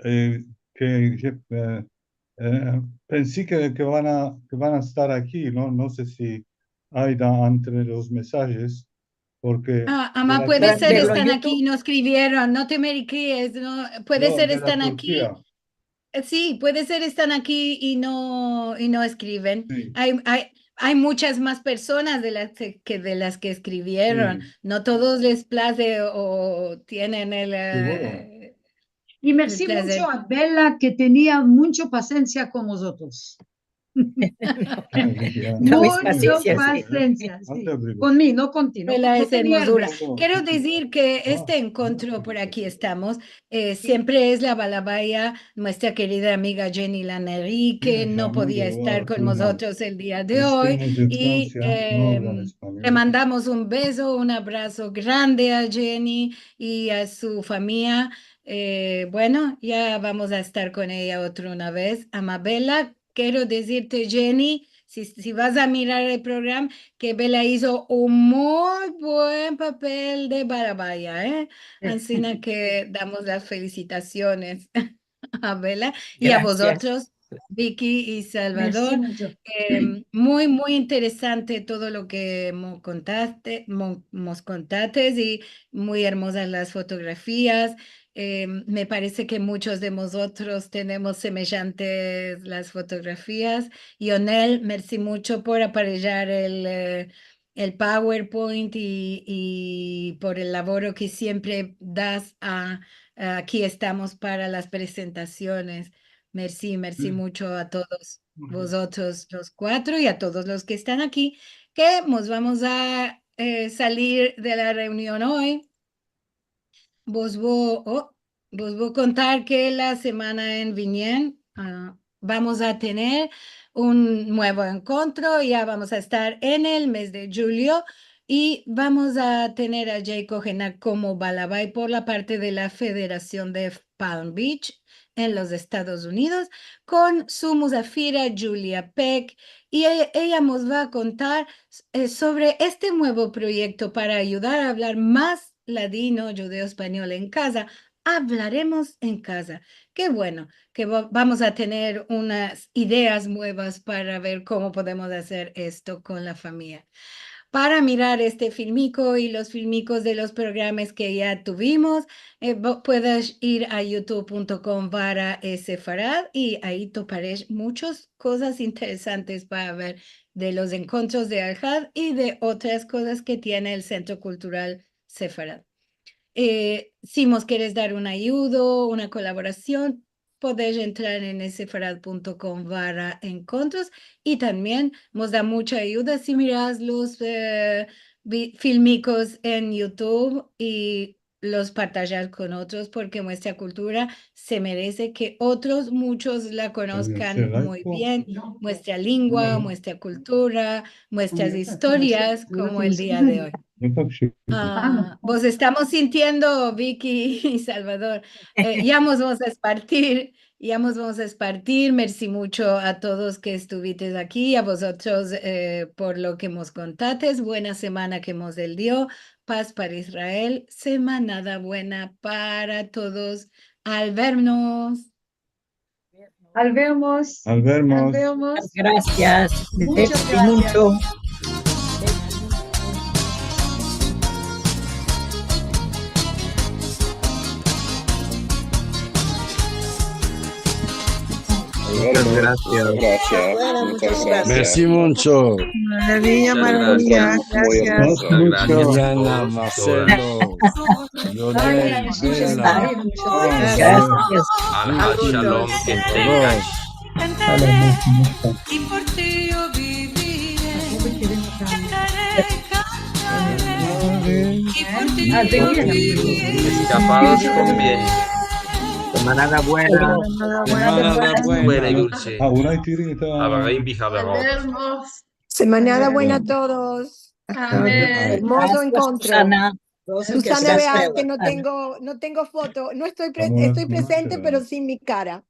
eh, ke, eh, eh, pensi ke, ke van a, ke van a estar aki, no, no se si ay da entre los mesajes, porke... Ah, ama, puede ser estan aki i no eskrivieron, no te merikes, no, puede ser estan aki. Eh, si, puede ser estan aki i no, i no eskriven. Si. Ay, ay, ay munchas mas personas de las ke, ke de las ke eskrivieron. Si. No todos les plaze o, o tienen el, eh, el plazer. Seguro. I mersi muncho a Bela, ke tenia muncho pasensia kon mozotros. Muncho pasensia, si. Kon mi, no kon ti, no, no tenia hermozura. Kero dizir ke este enkontro por aki estamos, eh, siempre es la balabaya, muestra kerida amiga Jenny Laneri, ke no podia estar kon mozotros el dia de oy. I, eh, le mandamos un bezo, un abraso grande a Jenny i a su famiya. Eh, bueno, ya vamos a estar kon eya otra una vez. Ama Bela, kero dizirte, Jenny, si, si vas a mirar el programa, ke Bela izo un muy buen papel de balabaya, eh? Ansina ke damos las felisitasiones a Bela i a vozotros, Vicky i Salvador. Mersi muncho. Em, muy, muy interesante todo lo ke mo kontaste, mo-, mos kontates i muy ermozas las fotografias. Em, me parese ke munchos de mozotros tenemos semejantes las fotografias. Yonel, mersi muncho por aparejar el, eh, el PowerPoint i, i por el lavoro ke siempre das a, a Aki Estamos para las presentasiones. Mersi, mersi muncho a todos vozotros los kuatro i a todos los ke estan aki, ke mos vamos a, eh, salir de la reunion oy. Vos vo, o, vos vo kontar ke la semana en vinien, a, vamos a tener un muevo enkontro, ya vamos a estar en el mez de djulyo i vamos a tener a Jay Kojenak komo balabay por la parte de la Federasion de Palm Beach. en los Estados Unidos, kon su muzafira Julia Peck, i e-, eya mos va a kontar, eh, sovre este muevo proyekto para ayudar a avlar mas ladino, djudeo-espanyol en kaza, Avlaremos en Kaza. Ke bueno ke va-, vamos a tener unas ideas muevas para ver komo podemos azer esto kon la famiya. Para mirar este filmiko i los filmikos de los programas ke ya tuvimos, eh, vo-, puedes ir a youtube punto com barra sefarad i ayi toparesh munchas kozas interesantes para ver de los enkontros de Alhad i de otras kozas ke tiene el Sentro Kultural Sefarad. Eh, si mos keres dar un ayudo, una kolaborasion, podesh entrar en sefarad punto com barra enkontros i tambien mos da muncha ayuda si miras los, eh, vi-, filmikos en YouTube i los partajas kon otros, porke muestra kultura se merese ke otros, munchos la konoskan muy bien, muestra lengua, muestra kultura, muestras istorias, komo el dia de oy. Ah, vos estamos sintiendo, Vicky i Salvador. Eh, ya mos vamos a espartir, ya mos vamos a espartir. Mersi muncho a todos ke estuvites aki, a vozotros, eh, por lo ke mos kontates. Buena semana ke mos el dio. Paz para Israel. Semanada buena para todos. Al vernos. Al vermos. Al vermos. Al vermos. Grasias. Munchas grasias. Muncho. Munchas grasias. Grasias. Munchas grasias. Mersi muncho. Maraviya, maraviya. Grasias. Munchas grasias. Diana, Marcelo. Lionel, Bela. Grasias. Alhad shalom, ke tengash. Eskapados kon bien. Semanada buena. Semanada buena. Buena i dulshe. Abraim bihaverot. Semanada buena a todos. Amen. Ermozo enkontro. Susana, vea ke no tengo, no tengo foto. No estoy pre-, estoy presente, pero sin mi kara.